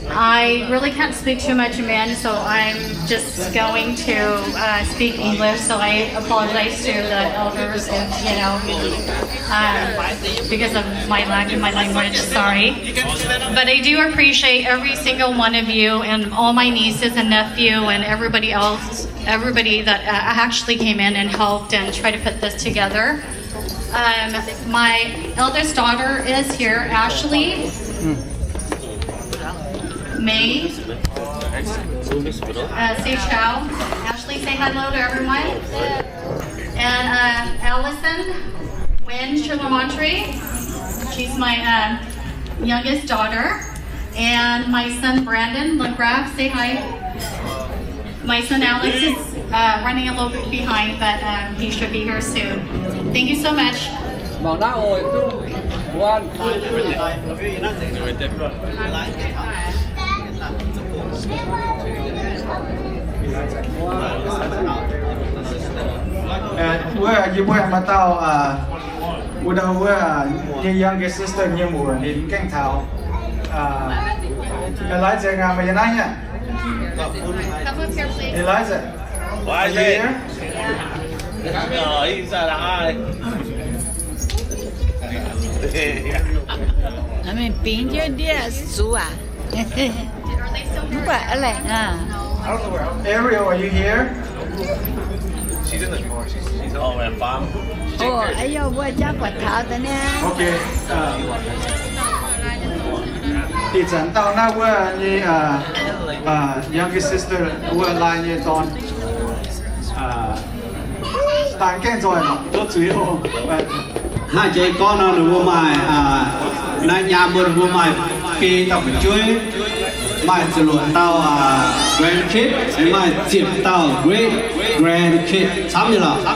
I really can't speak too much Min, so I'm just going to, uh, speak English, so I apologize to the elders if, you know, um, because of my lack of my language, sorry. But I do appreciate every single one of you and all my nieces and nephew and everybody else, everybody that, uh, actually came in and helped and tried to put this together. Um, my eldest daughter is here, Ashley. May, uh, say ciao. Ashley, say hello to everyone. And, uh, Allison Wynn Shimamantri. She's my, uh, youngest daughter. And my son Brandon McGrath, say hi. My son Alex is, uh, running a little bit behind, but, um, he should be here soon. Thank you so much. Mangc naaiv oc, one, two, three. Wuov yie mbuo maaih dauh, wuov dauh wuov nyei youngest sister nyei muoc ninh gaengh taux. Eliza, meih yiem naaiv nyei? Eliza. Are you here? Meih bingx jienv ndiev zuqc aac? Mv baac a'lengc aqv. Ariel, are you here? She's in the car. She's, she's over at farm. Oh, a'you, mbuo jangv buatc taux daaih niaa. Okay. Ih zanc dauh naaiv wuov nyei youngest sister wuov lai nyei dorn. Daaih gaengh nzoih mangc duqv zuiz oc. Naaiv jiex gorngv nor, ninh mbuo maaih, naaiv nyaam mbuo, ninh mbuo maaih biei dauh fu'jueiv, maaih ziepc luoqc dauh grandkid, maaih ziepc dauh great grandkid camv nyei lorqc.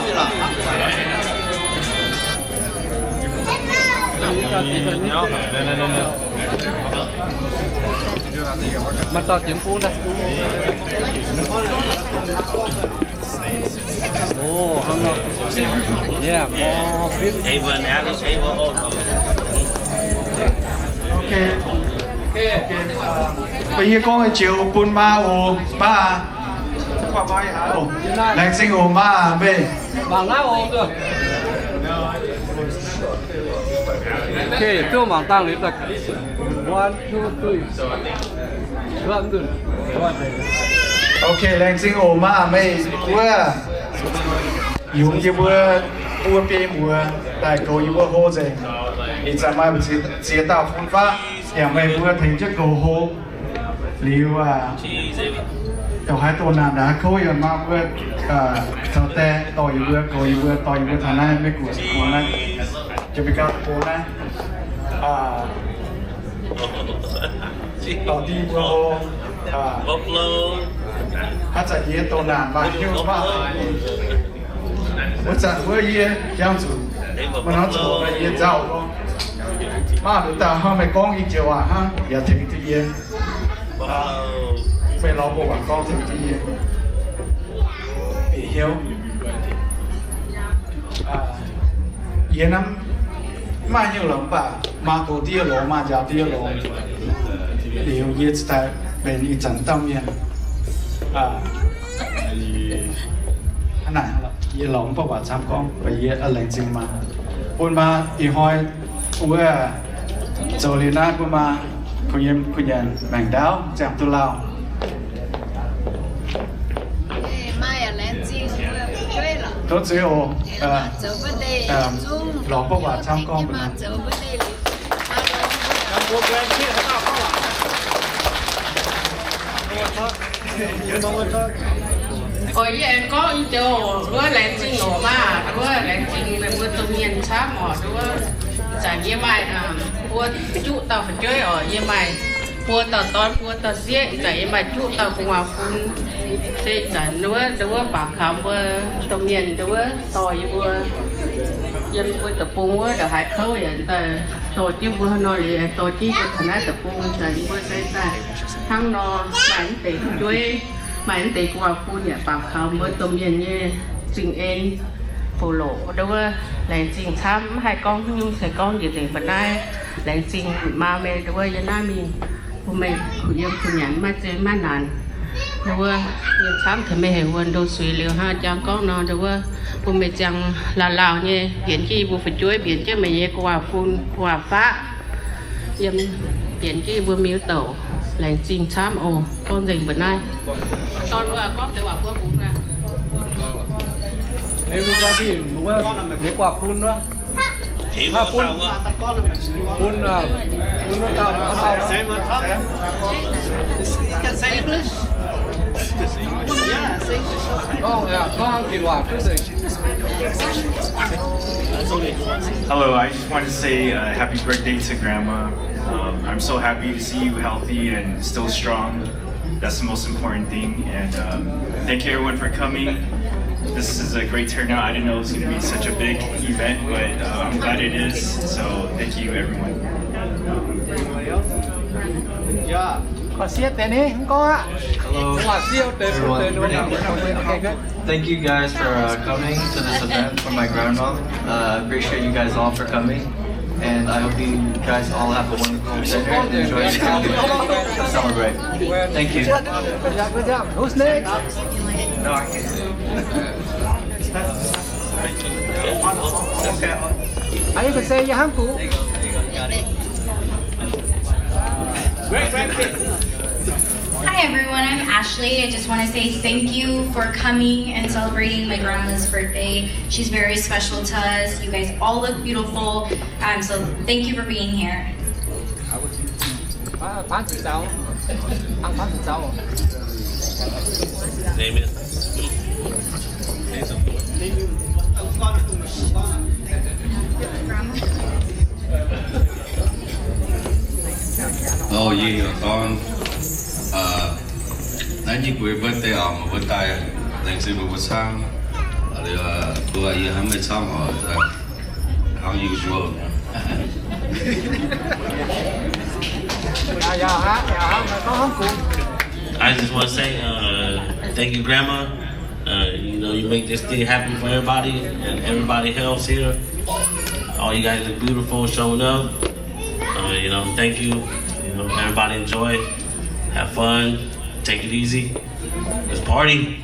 Maaih dauh jiex mv bung daaih. Oh, hnangv nor. Yeah, more big. Okay. Bun yie gorngv joux bun maa oc, maa. Laengz zingh oc, maa meih. Okay, fiuv mangc dangh liuz daaih. One, two, three. Okay, laengz zingh oc, maa meih wuov yungz yie mbuo, mbuo biei mbuox daaih goux yie mbuo hlo nzengc. Ih zanc maaih ziex dauh fun-faqv yaac meih mbuo tengx jienv goux hlo. Liuz, dongh haaix doqc naanc ndongc haaix kouv yaac maa mbuo caux die dorh yie mbuo, goux yie mbuo, dorh yie mbuo taux naaiv Meiv Guoqv naaiv, Jamaica deic-bung naaiv. Dorh dingh mbuo hlo. Haaix zanc yie doqc naanc maaih hnyouv mv baac wuov zanc wuov yie jangx zuqc maaih norm zoqc yie nzauh gorngv, maaih haaix dauh hnangv meih gorngv nyei joux waac hnangv yaac tengx duqv yie. Meih lorz mbuo waac gorngv tengx duqv yie bieqc hnyouv. Yie naaiv mv maaih hnyouv lorqc, mv baac maa goux diev longx, maa njaaux diev longx. Liuz yie cingx daaih benx ih zanc dauh mienh. Hnangv naaic, yie lorz mv buatc waac camv gorngv, mv baac yie laengz zingh maa. Bun maa ih hnoi wuov zoux liuz naaiv bun maa kuh yiem kuh nyanc maengc ndaauv ziangh duqv lauh. Tov zuiz oc. Lorz mv buatc waac camv gorngv bun maa. Oc, yie aengx gorngv ih joux wuov laengz zingh oc maah, wuov laengz zingh meih mbuo domh mienh camv oc. Wuov zanc yie maaih buo juqv dauh fu'jueiv oc, yie maaih buo dauh dorn buo dauh sieqv, ih zanc yie maaih juqv dauh gu'nguaaz-fun. Se ih zanc wuov, wuov baac kaux mbuo domh mienh wuov dorh yie mbuo yiem mbuo deic-bung wuov ndongc haaix kouv yaac daaih dorh jienv mbuo haaix nor liuz, dorh jienv mbuo taux naaiv deic-bung. Ih zanc yie mbuo se daaih hnangv nor maaih mv deix fu'jueiv, maaih mv deix gu'nguaaz-fun yaac baac kaux mbuo domh mienh nyei zingh en bouc loc. Nduov wuov laengz zingh camv, mv haih gorngv nyungc, se gorngv njiec nzengc mba'naaiv. Laengz zingh maa meih nduov wuov yiem naaiv mingh bun meih kuh yiem kuh nyanc maiv zeiz maiv naanc. Nduov wuov mienh camv tengx meih heuc wuonh ndo suix liuz hnangv jangx gorngv nor, nduov wuov bun meih ziangh laauh laauh nyei mbienx jienv yie mbuo fu'jueiv, mbienx jienv meih nyei gu'nguaaz-fun gu'nguaaz-faqv, yiem mbienx jienv yie mbuo miuc-douc. Laengz zingh camv oc. Gorngv nzengc mbuo naaiv. Dorn wuov gorngv deix waac mbuo bungx aqv. Everybody, mbuo nyei gu'nguaaz-fun wuov. Bun, bun wuov dauh, dauh. Gorngv, gorngv deix waac duqv nzengc. Hello, I just want to say, uh, happy birthday to Grandma. Um, I'm so happy to see you healthy and still strong. That's the most important thing. And, um, thank you everyone for coming. This is a great turnout. I didn't know it was gonna be such a big event, but, uh, I'm glad it is. So thank you everyone. Hello, everyone. Thank you guys for, uh, coming to this event for my grandma. Uh, appreciate you guys all for coming, and I hope you guys all have a wonderful dinner and enjoy the time to celebrate. Thank you. Who's next? No, I can't. Are you gonna say Yahangku? Hi everyone, I'm Ashley. I just want to say thank you for coming and celebrating my grandma's birthday. She's very special to us. You guys all look beautiful, um, so thank you for being here. Amen. Oh, yie heuc Dorn. Naaiv yie gueix birthday oc, meih mbuo daaih laengz zingh meih mbuo camv. Liuz, mbuo yie hnamv meih camv oc. How usual. I just want to say, uh, thank you, Grandma. Uh, you know, you make this thing happen for everybody, and everybody helps here. All you guys look beautiful showing up. Uh, you know, thank you. You know, everybody enjoy, have fun, take it easy. Let's party.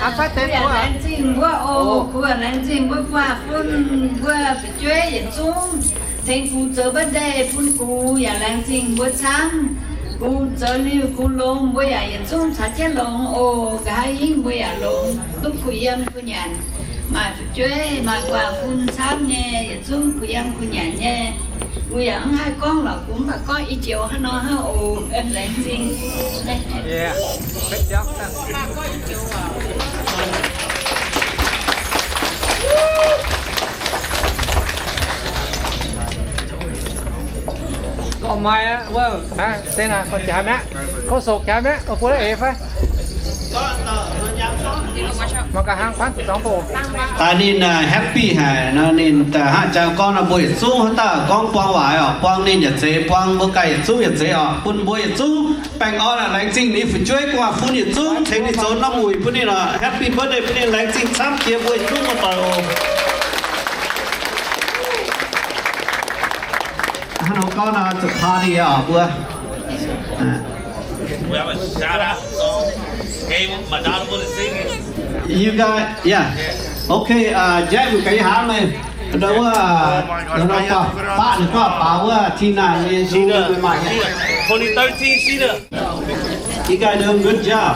Laengz zingh mbuo oc, kuv laengz zingh mbuo guaav fun, mbuo fu'jueiv yietc zungv cingx gux zoux birthday bun gux yaac laengz zingh mbuo camv. Gux zoux liuz gux longx, mbuo yaac yietc zungv caux jienv longx oc. Nqa'haav hingv mbuo yaac longx duqv kuh yiem kuh nyanc, maaih fu'jueiv maaih guaav fun camv nyei, yietc zungv kuh yiem kuh nyanc nyei. Mbuo yaac mv haih gorngv lorqc, gux mv baac gorngv i joux hnangv nor hnangv oc. Laengz zingh. Gorngv maaih wuov, se naaic gorngv jaax mi'aqv, gorngv soqc jaax mi'aqv, buo la'eix fai. Mangc gaax hnangv kuanv zuqc zorngx bouc. Daaih ninh happy haic nor, ninh daaih hnangv jang gorngv nor, mbuo yietc zungv haaix dauh gorngv buang waac oc, buang ninh yaac zeiz, buang mbuo ganh yietc zungv yaac zeiz oc, bun mbuo yietc zungv baengh orn laengz zingh ninh fu'jueiv gu'nguaaz fun yietc zungv cingx ninh zoux norm wuic bun ninh oc, happy birthday bun ninh, laengz zingh camv jiex mbuo yietc zungv muoz-doic oc. Hnangv nor gorngv nor, zuqc party oc mbuo. We have a shout out song. Hey, my daughter wanna sing it. You got, yeah. Okay, uh, Jack, mbuo ganh haaix meih, nor wuov, nor nor baac, baac ninh gorngv baac wuov, Tina nyei, Tina, twenty thirteen Tina. You guys doing a good job.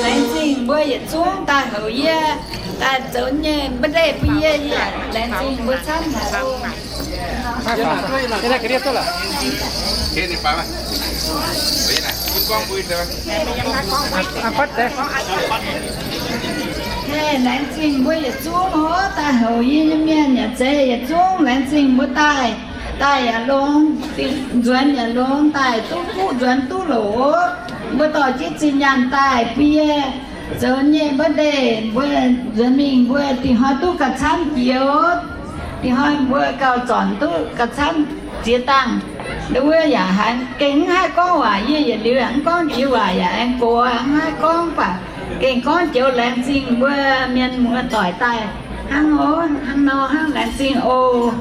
Laengz zingh mbuo yietc zungv daaih houc yie, daaih zoux nyei birthday bun yie, yie laengz zingh mbuo camv haic oc. Hei, laengz zingh mbuo yietc zungv hov daaih houc yie nyei mienh yaac zeiz yietc zungv laengz zingh mbuo daaih, daaih yaac longx, nzuonx yaac longx, daaih duqv fuqv nzuonx duqv loc. Mbuo dorh jienv zinh nyaanh daaih bun yie zoux nyei birthday, mbuo nzuonx mingh mbuo dingc hnoi duqv gauh camv jiex oc. Dingc hnoi mbuo gauh zornc duqv gauh camv ziex dangh. Nduov wuov yaac haiz gengh mv haih gorngv waac, yie yietc liuz yaac mv gorngv jiex waac yaac aengx gox mv haih gorngv, mv baac gengh gorngv joux laengz zingh mbuo mienh muoz doic daaih hnangv oc, hnangv nor hnangv laengz zingh oc.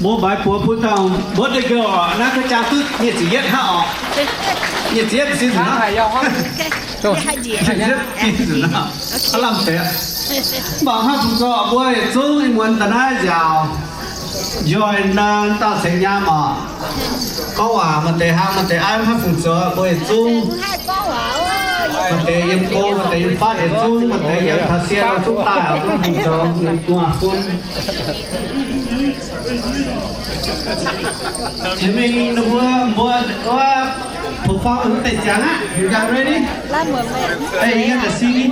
Mbuo maaiz buoz bun dauh mbuo deix gouv oc, naaiv ga'jang duqv nyic ziepc yietv hnangv oc. Nyic ziepc yietv sin nzunc hnangv. Aav lamh deix. Mv baac hnangv fungc zoih mbuo yietc zungv ih muonz daaih naaiv nziaauc, njoih naaiv dauh ceix nyaam oc. Gorngv waac maaih deix hnangv maaih deix aiv hnangv fungc zoih mbuo yietc zungv. Maaih deix yiem go, maaih deix yiem fatv yietc zungv, maaih deix yiem taux sie zungv daaih oc, hnangv fungc zoih gu'nguaaz fun. Jiex mingh ninh mbuo, mbuo, mbuo perform mv deix ziangx aqv. You guys ready? Hey, you guys see me?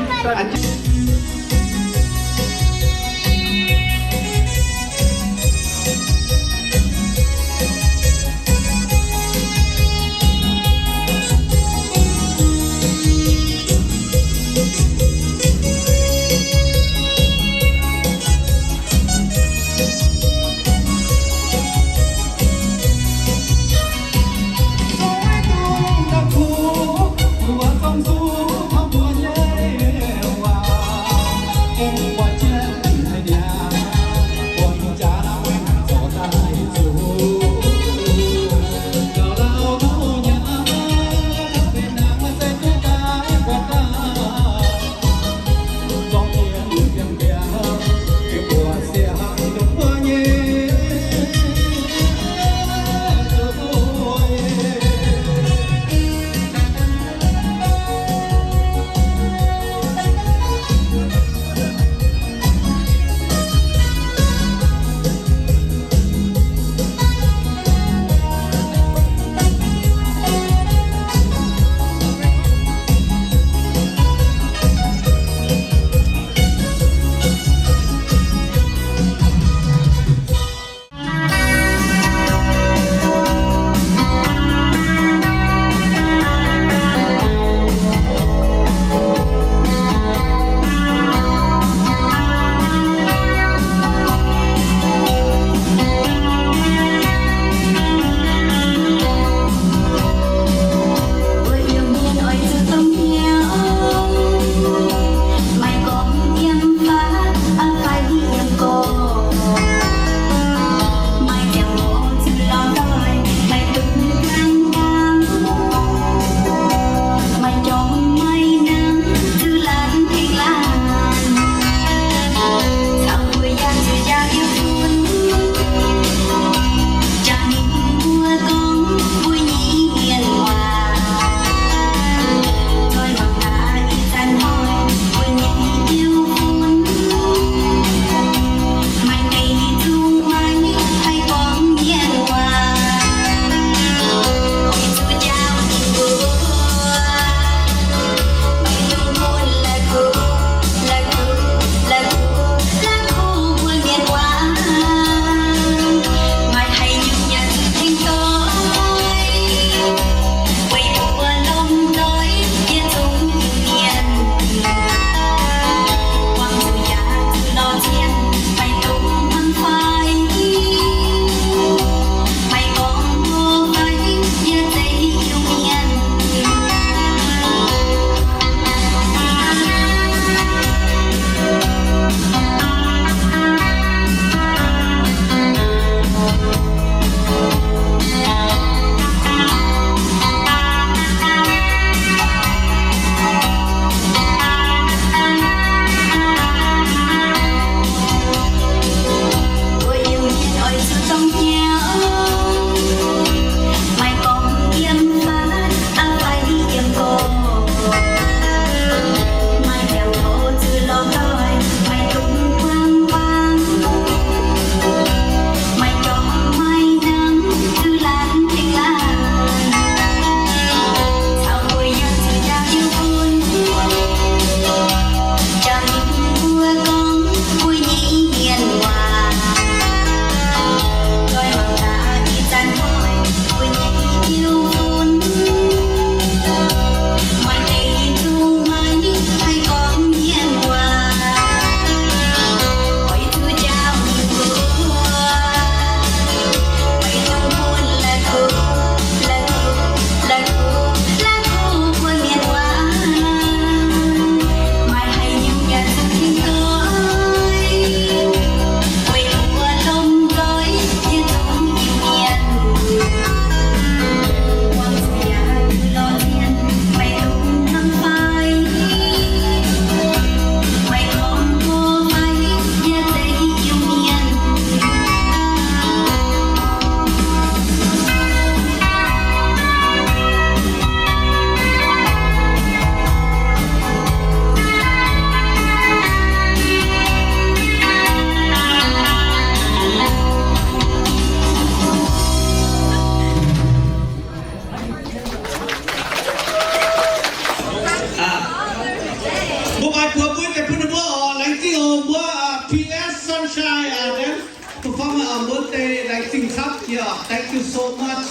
Mbuo maaih buoz mbuo deix bun ninh mbuo oc. Laengz zingh oc mbuo, uh, P S Sunshine, uh, then perform, uh, mbuo deix laengz zingh camv. Yeah, thank you so much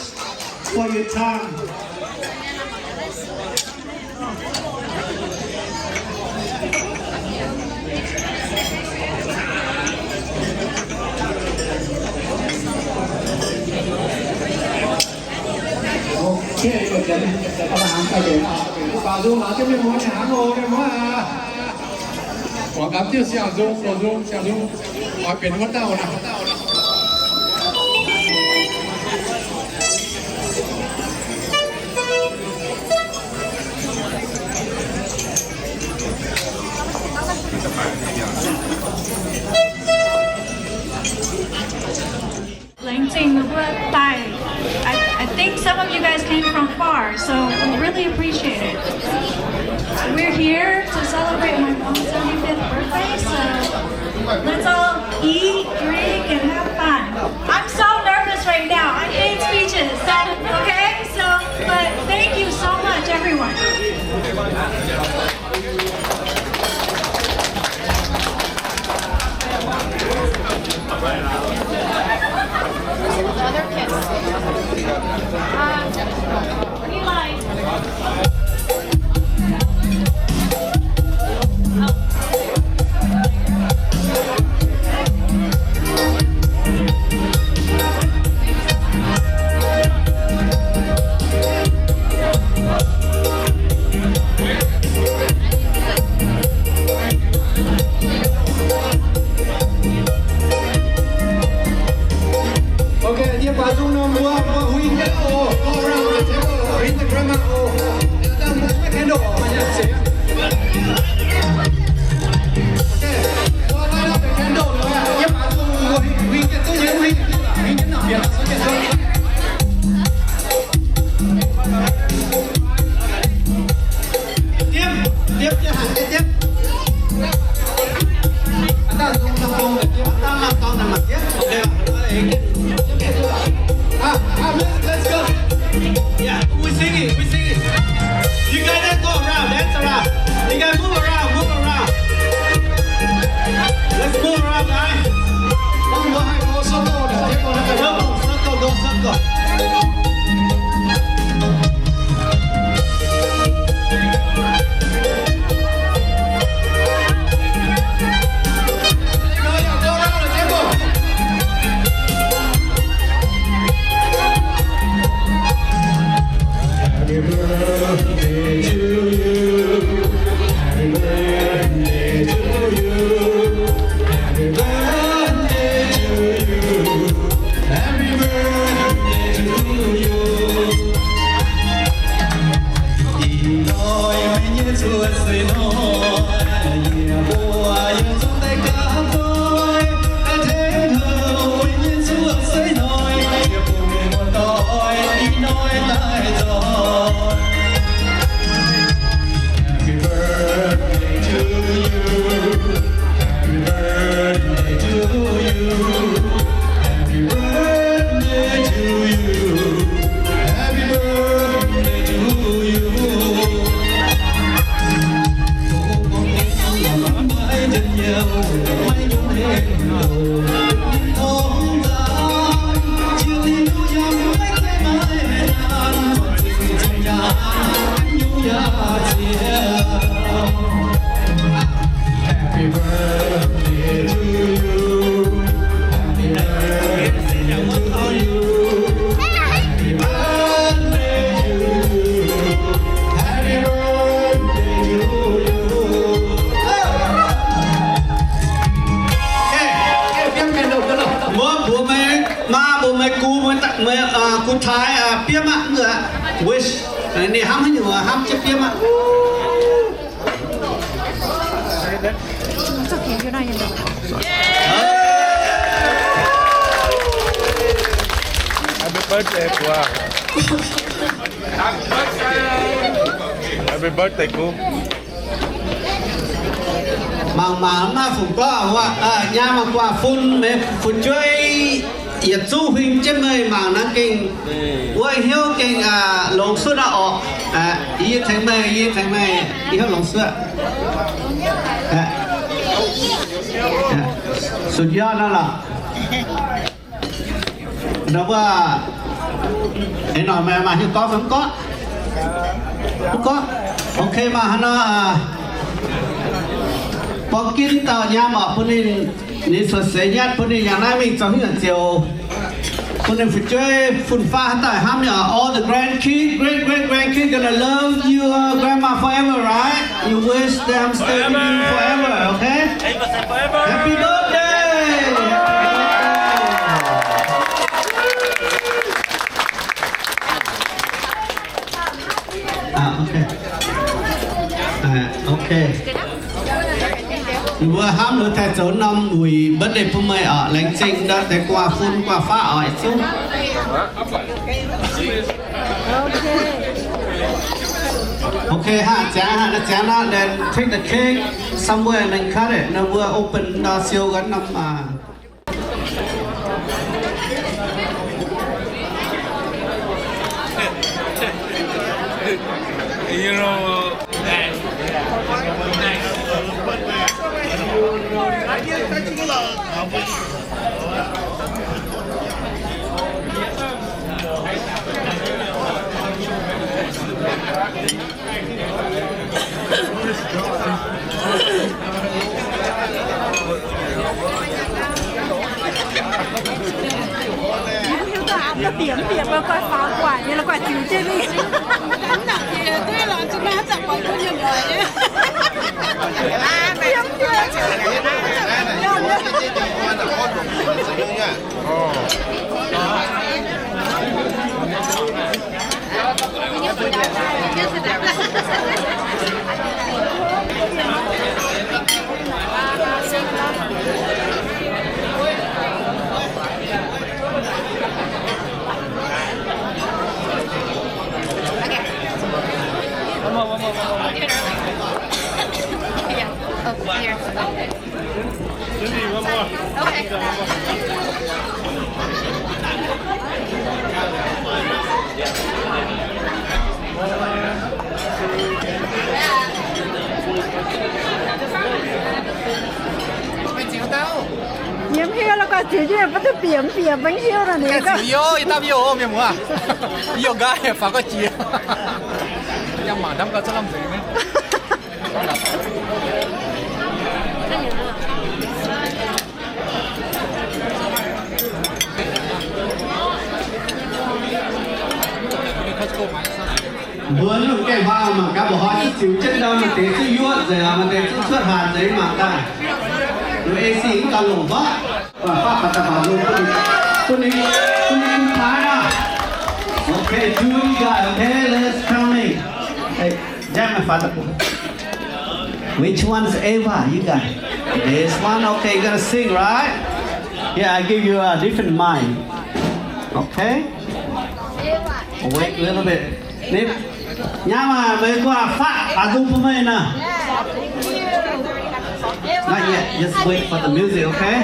for your time. Mangc gaax Ziouv Siang-Nzung, Siang-Nzung, Siang-Nzung, oix benx wuov dauh naaic. Laengz zingh mbuo daaih. I, I think some of you guys came from far, so we really appreciate it. We're here to celebrate my mom's seventy-fifth birthday, so let's all eat, drink, and have fun. I'm so nervous right now. I'm in speechless. Okay, so, but thank you so much, everyone. Okay, yie baac zungv norm mbuo, mbuo huing jienv oc. Go around the table, ring the grandma oc. Dauh mbuo candle oc, maiv nyanc seix. Okay, mbuo light up the candle liuz, yie baac zungv mbuo huing jienv, zungv huing, huing jienv nangc bieqc, zuov jienv zuov. Diemv, diemv, diemv, diemv. Ah, ah, let's, let's go. Yeah, we sing it, we sing it. You guys, let's go around, dance around. You guys move around, move around. Let's move around, guys. Circle, circle, go circle. Happy birthday to you. Happy birthday to you. Happy birthday to you. Happy birthday to you. Ih hnoi meih nyei cuotv seix hnoi, yie mbuo yaac zungv daaih gapv nzoih. Tengx houc meih nyei cuotv seix hnoi, yie bun muoz-doic ih hnoi daaih nzoih. Happy birthday to you. Happy birthday to you. Happy birthday to you. Happy birthday to you. Happy birthday to you. Happy birthday to you. Happy birthday to you. Happy birthday to you. Mbuo mbuox meih maa, mbuox meih gu, meih, meih, aa, gu taaix, aa, biomv aqv, wish. Ninh hnamv haaix nyungc hnamv jienv biomv aqv. Happy birthday, Guv. Happy birthday, Guv. Mangc maah, maiv fungc gorngv, nyaam mangc guaax fun meih fu'jueiv yietc zungv huing jienv meih mangc nor gengh wuov hnyouv gengh longx cuotv aqv orqc. Yie tengx meih, yie tengx meih, yie hnyouv longx cuotv. สุดยอด aqv lorqc. Nor wuov, eix noic meih maaih hnyouv gorngv fai mv gorngv? Mv gorngv. Ok maah, hnangv nor. Buangh ginv dauh nyaam oc, bun ninh, ninh cuotv seix nyatv, bun ninh yangh naaiv mingh zoux hnyouv ziouc bun ninh fu'jueiv fun-faqv haaix dauh hnamv nyei oc. All the grandkids, great great grandkids gonna love your grandma forever, right? You wish them stay with you forever, okay? Happy birthday! Happy birthday! Ah, okay. Ah, okay. Mbuo hnamv loz-taaix zoux norm wuic birthday bun meih oc. Laengz zingh ndau deix gu'nguaaz fun gu'nguaaz faqv oc, zuqv. Okay, hnangv ziangx, hnangv ziangx nor, then take the cake somewhere and then cut it. Nor mbuo open ndau siou ga'naaiv norm, ah, Bieqc mv bieqc, mbuo guai faaux guaic nyei, la'guaih ziux jienv mingh. Yiem hiuv la'guaih ziux jienv mv duqv bieqc mv bieqc, mv hiuv nor ninh. Ziux yie, yie dapv yie oc, mienh muoz. Yie nqa'haav faaux gauh jiex. Yangh mangc ndamv gauh za'lamh nzengc nyei. Mbuo lungh gaengh huaang mangc gaax, mbuo hnoi zungv ziux jienv ndau, maaih deix zungv yuoqv nzengc, maaih deix zungv cuotv haanz nzengc, mangc daaih. Mbuo A C mv gauh longc mborqv. Baac faatv baac daaih baac lungh bun ninh, bun ninh, bun ninh bun taaix aqv. Okay, two, you guys, okay, let's coming. Hey, yeah, my father. Which one's Ava? You got this one? Okay, you gotta sing, right? Yeah, I give you a different mic. Okay? Wait a little bit. Ninh, nyaam aac, meih guaax faatv baac lungh bun meih nor. Not yet. Just wait for the music, okay?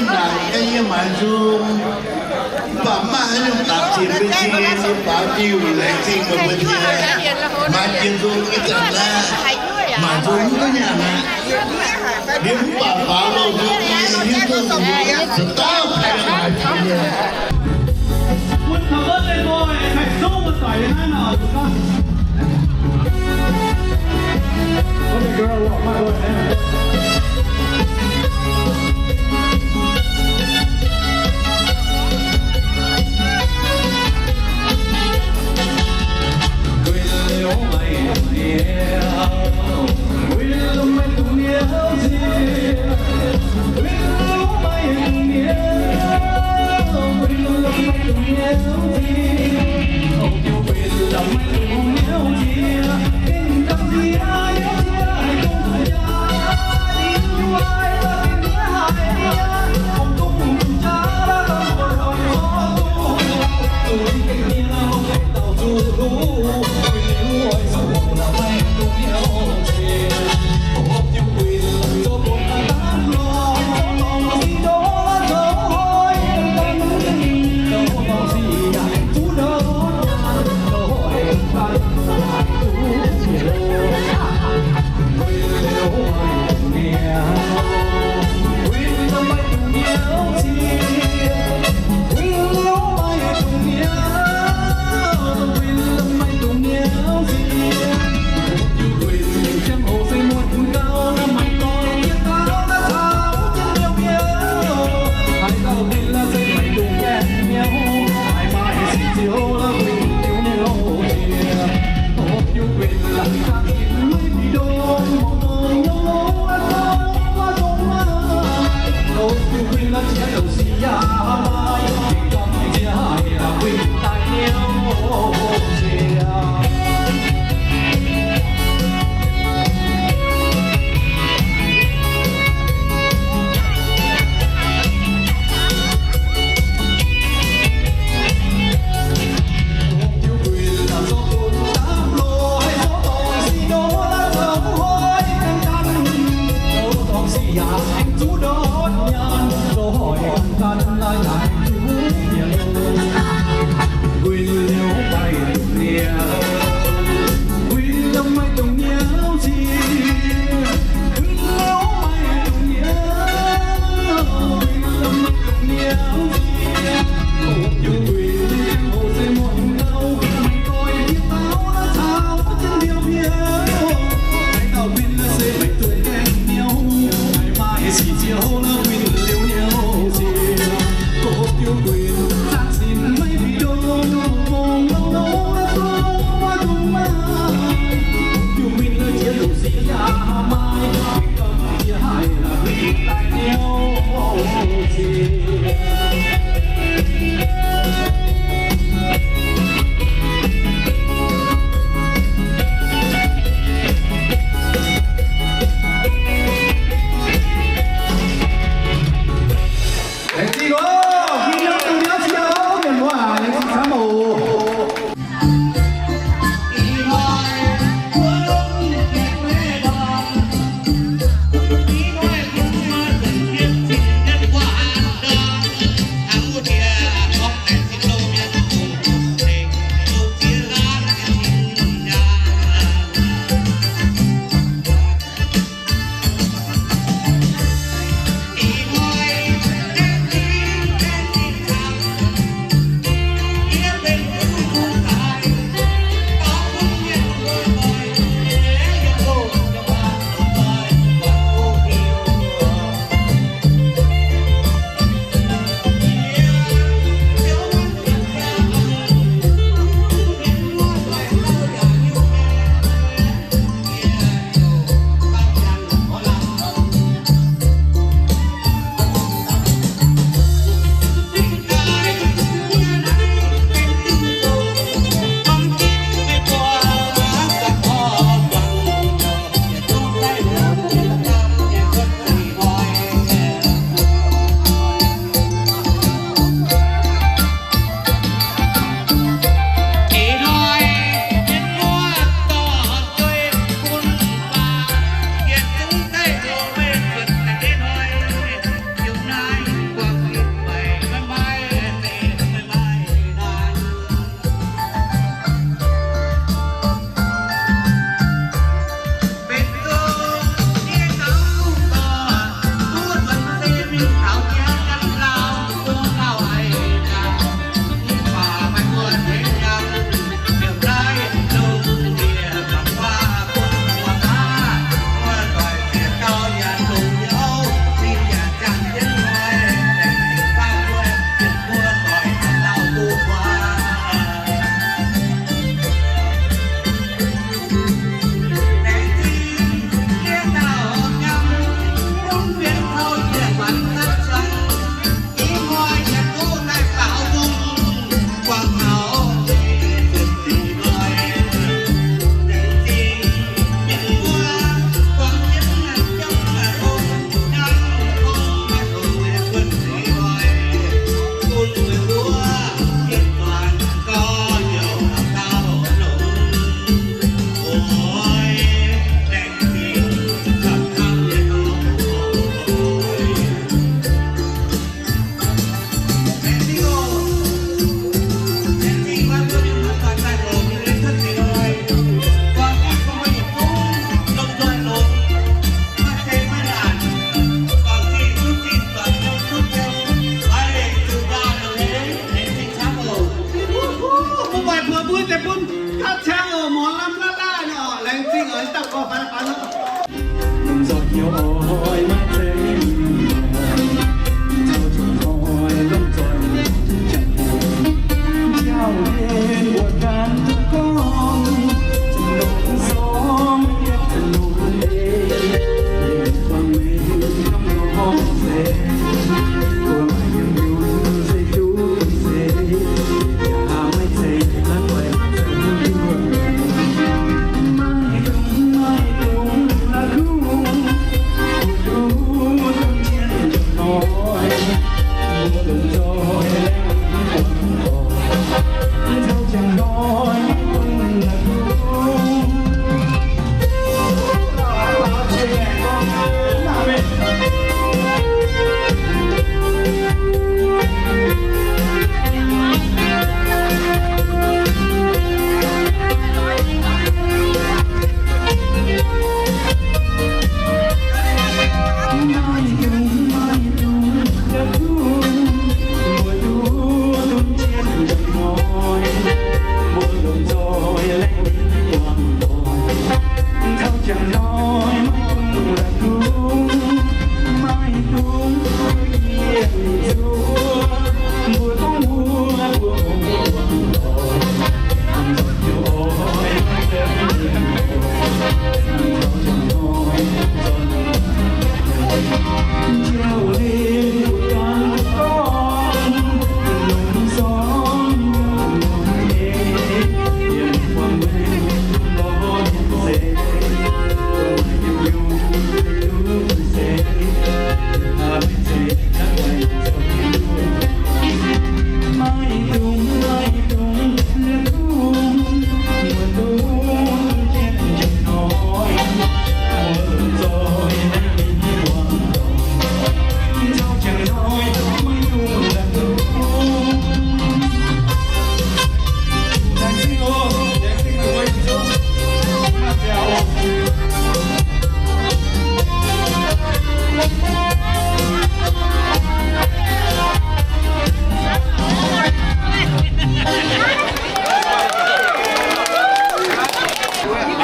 Naaic yie maaiz nzung, mv baac mv maaih haaix nyungc dapc ziex mbe cin, yie baaux diuh laengz zingh meih mbuo nyei. Maaiz jiex nzung ih zanc naaiv, maaiz nzung mv duqv nyaanh aqv. Liuz mv baac baaux loz nzung nyei hiuv duqv nzung, za'dauh paaiv maaiz piex nyei.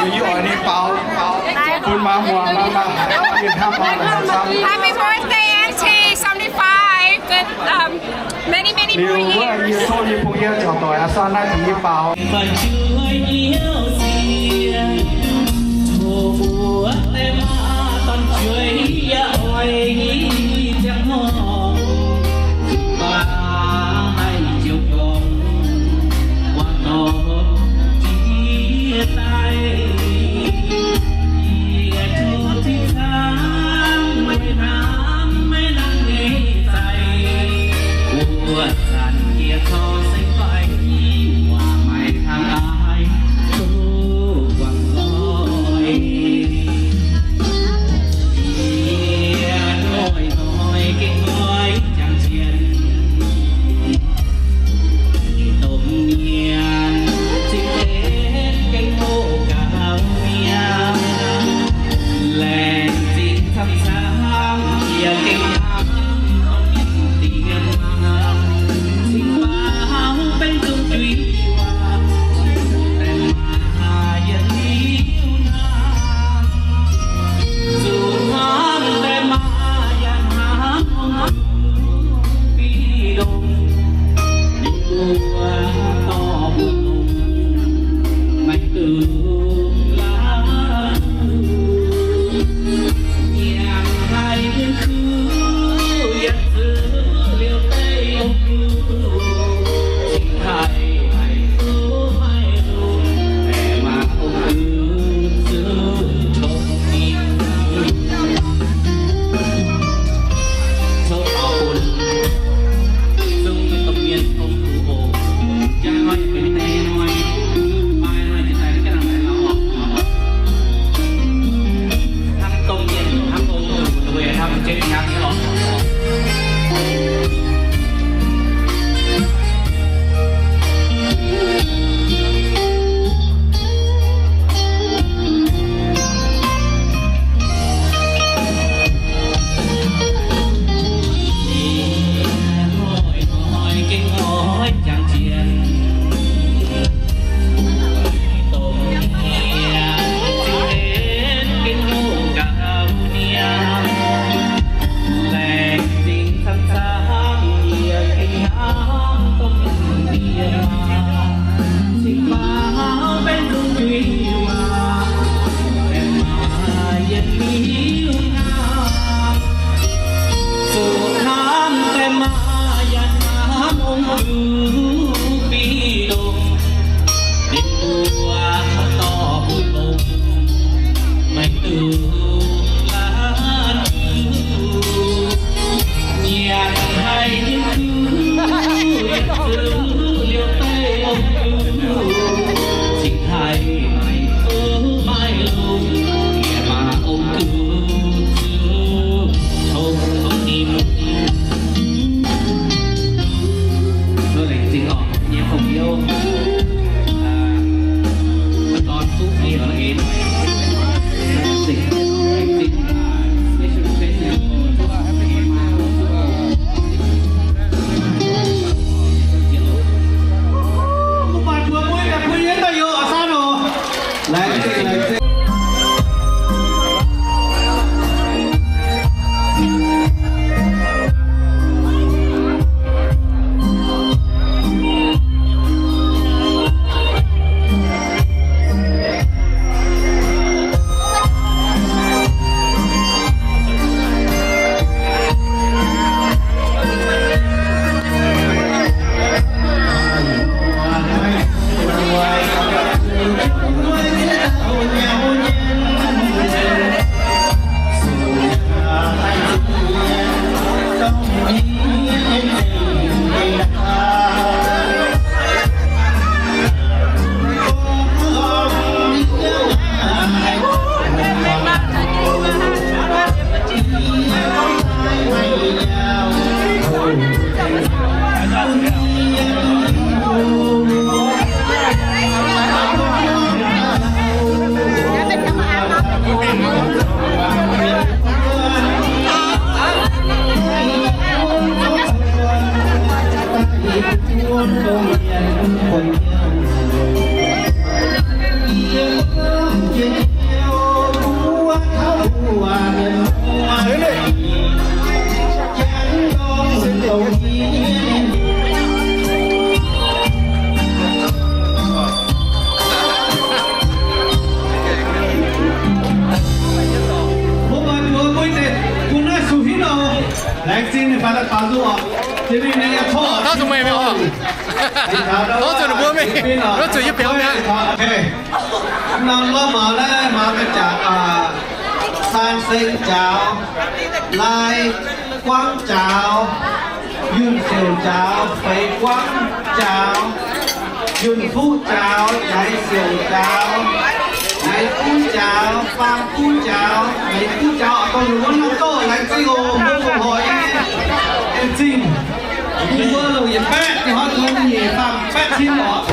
Yie oix ninh baaux, baaux bun maaz muangx, maaz, maaz, yie hnamv maaz muangx camv. Happy birthday, Auntie, seventy-five. Good, um, many, many more years. Liuz wuov yie tov yie bung yie ziangh doic aa san naaiv dingc yie baaux. Laengz zingh ninh faaux daaih baaux nzung oc. Tov zuqc meih mi'aqv oc. Tov zuqc ninh mbuo mingh. Tov zuqc yie biaux mi'aqv. Norm lov maux naaiv maux ga'jaax, Saan Seng jaaux, Lai Guangv jaaux, Yunh Siouc jaaux, Feix Guangv jaaux, Yunh Fuqv jaaux, Yaaix Siouc jaaux, Yaaix Fuqv jaaux, Faam Fuqv jaaux, Yaaix Fuqv jaaux, dongh ninh mbuo norm doz laengz zingh oc, mbuo fongc horc nyei. Laengz zingh. Mbuo longc yietc baeqv, ninh hnoi dongh nyeic faam baeqv cin oc.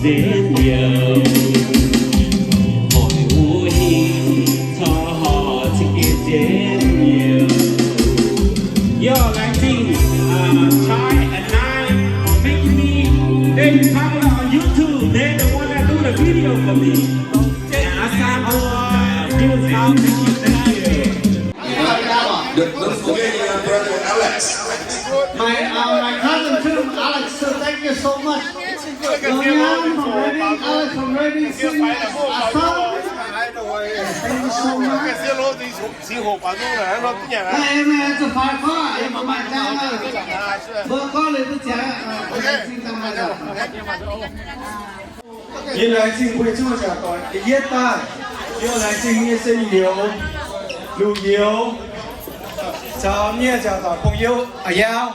Yo, Laengzing, uh, Chai and Nai for making me very popular on YouTube. They the one that do the video for me. And I saw, uh, doing how to keep that here. Don't forget your brother Alex. My, uh, my cousin too, Alex. So thank you so much. Lou Nyan from Reading, Alex from Reading, Sing, Assam. Thank you so much. Hey, man, it's a five o'clock. Hey, my, my dad, uh, bơ có lời tôi chả, uh, xin chào mai rồi. Yie laengz zingh mbuo yietc zungv nziaauc doic da'yietv daaih. Yie laengz zingh nyei se Youz, Luc Youz, caux nyei nziaauc doic bung Youz, a'yaauv.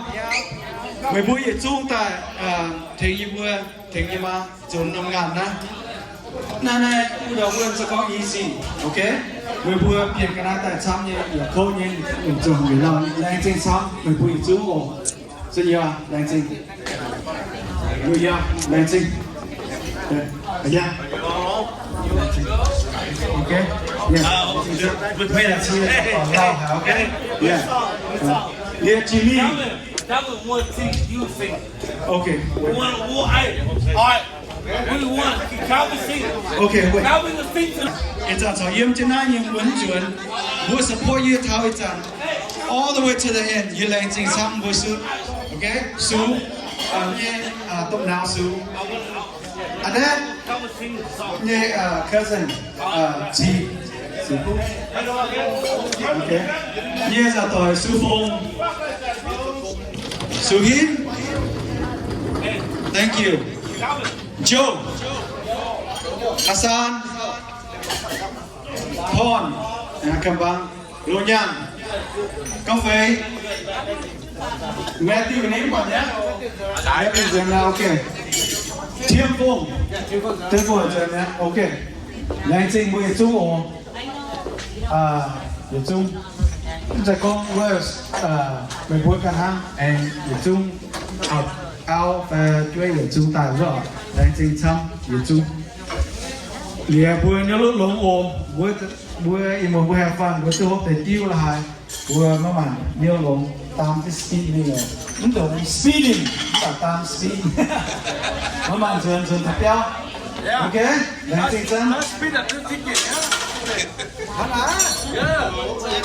Meih mbuo yietc zungv daaih, uh, tengx yie mbuo, tengx yie maa zoux norm ngaanh naaiv. Naaiv, naaiv, wuov ndau wuov se gorngv easy, okay? Meih mbuo bieqc ga'naaiv daaih camv nyei, yietc kouv nyei, yietc zungv yietc lauh, laengz zingh camv meih mbuo yietc zungv oc. Sueih yie laengz zingh. Yie laengz zingh. Okay. Yeah. Okay. Yeah. Tell me one thing you think. Okay. One, one, I, all right. We want Calvin sing. Okay, wait. Calvin will sing to. Ih zanc caux yiem jienv naaiv nyei wuonv nzuonx, mbuo support yie taux ih zanc all the way to the end. Yie laengz zingh camv mbuo sutv. Okay, Sue, uh, nyei, uh, domh nauz Sue. And then, nyei, uh, cousin, uh, Zi. Okay. Nyei nziaauc doic Sue Fong. Sue Hin. Thank you. Joe. Hassan. Porn. Aa, Ganh Bang. Lou Nyaanh. Gauv Feix. Matthew, name mbuo nyei? Matthew nzuonx aqv, okay. Tiem Fong. Tiem Fong nzuonx aqv, okay. Laengz zingh mbuo yietc zungv oc. Aa, yietc zungv. Mv zeiz gorngv wuov, aa, meih mbuo ganh hnangv, aengx yietc zungv, aa, auv fai jueiv yietc zungv daaih wuov oc. Laengz zingh camv yietc zungv. Liuz mbuo niouv longx oc. Mbuo, mbuo ih muonz mbuo have fun, mbuo duqv hopv deix diuv la'haaix. Mbuo maiv maanc niouv longx, daan jienv speed limit. Mv dungx speeding, mv baac daan speed. Maiv maanc nzuonx, nzuonx taux biauv. Okay, laengz zingh camv. Hnangv naaic,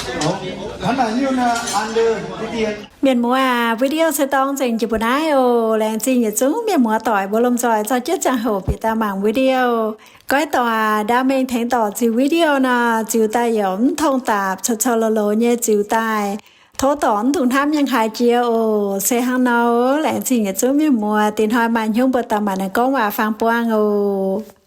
hnangv naaic nyungc naaiv under, video. Mienh muoz aac, video se dorng nzengc jiex mbuo naaiv oc. Laengz zingh yietc zungv mienh muoz doic mbuo lomh nzoih zorqv jienv ziangh hoc bieqc daaih mangc video. Goiv doic aac, ndaam mengh tengx dorc ziux video nor, ziux daaih yaac mv tong dapc, coux coux loz loz nyei ziux daaih. Tov dorc mv dungx hnamv yangh haaix jiex oc. Se hnangv nor, laengz zingh yietc zungv mienh muoz. Dingc hnoi maaih hnyouv mbuo daaih maanc naaic gorngv waac faang buangh oc.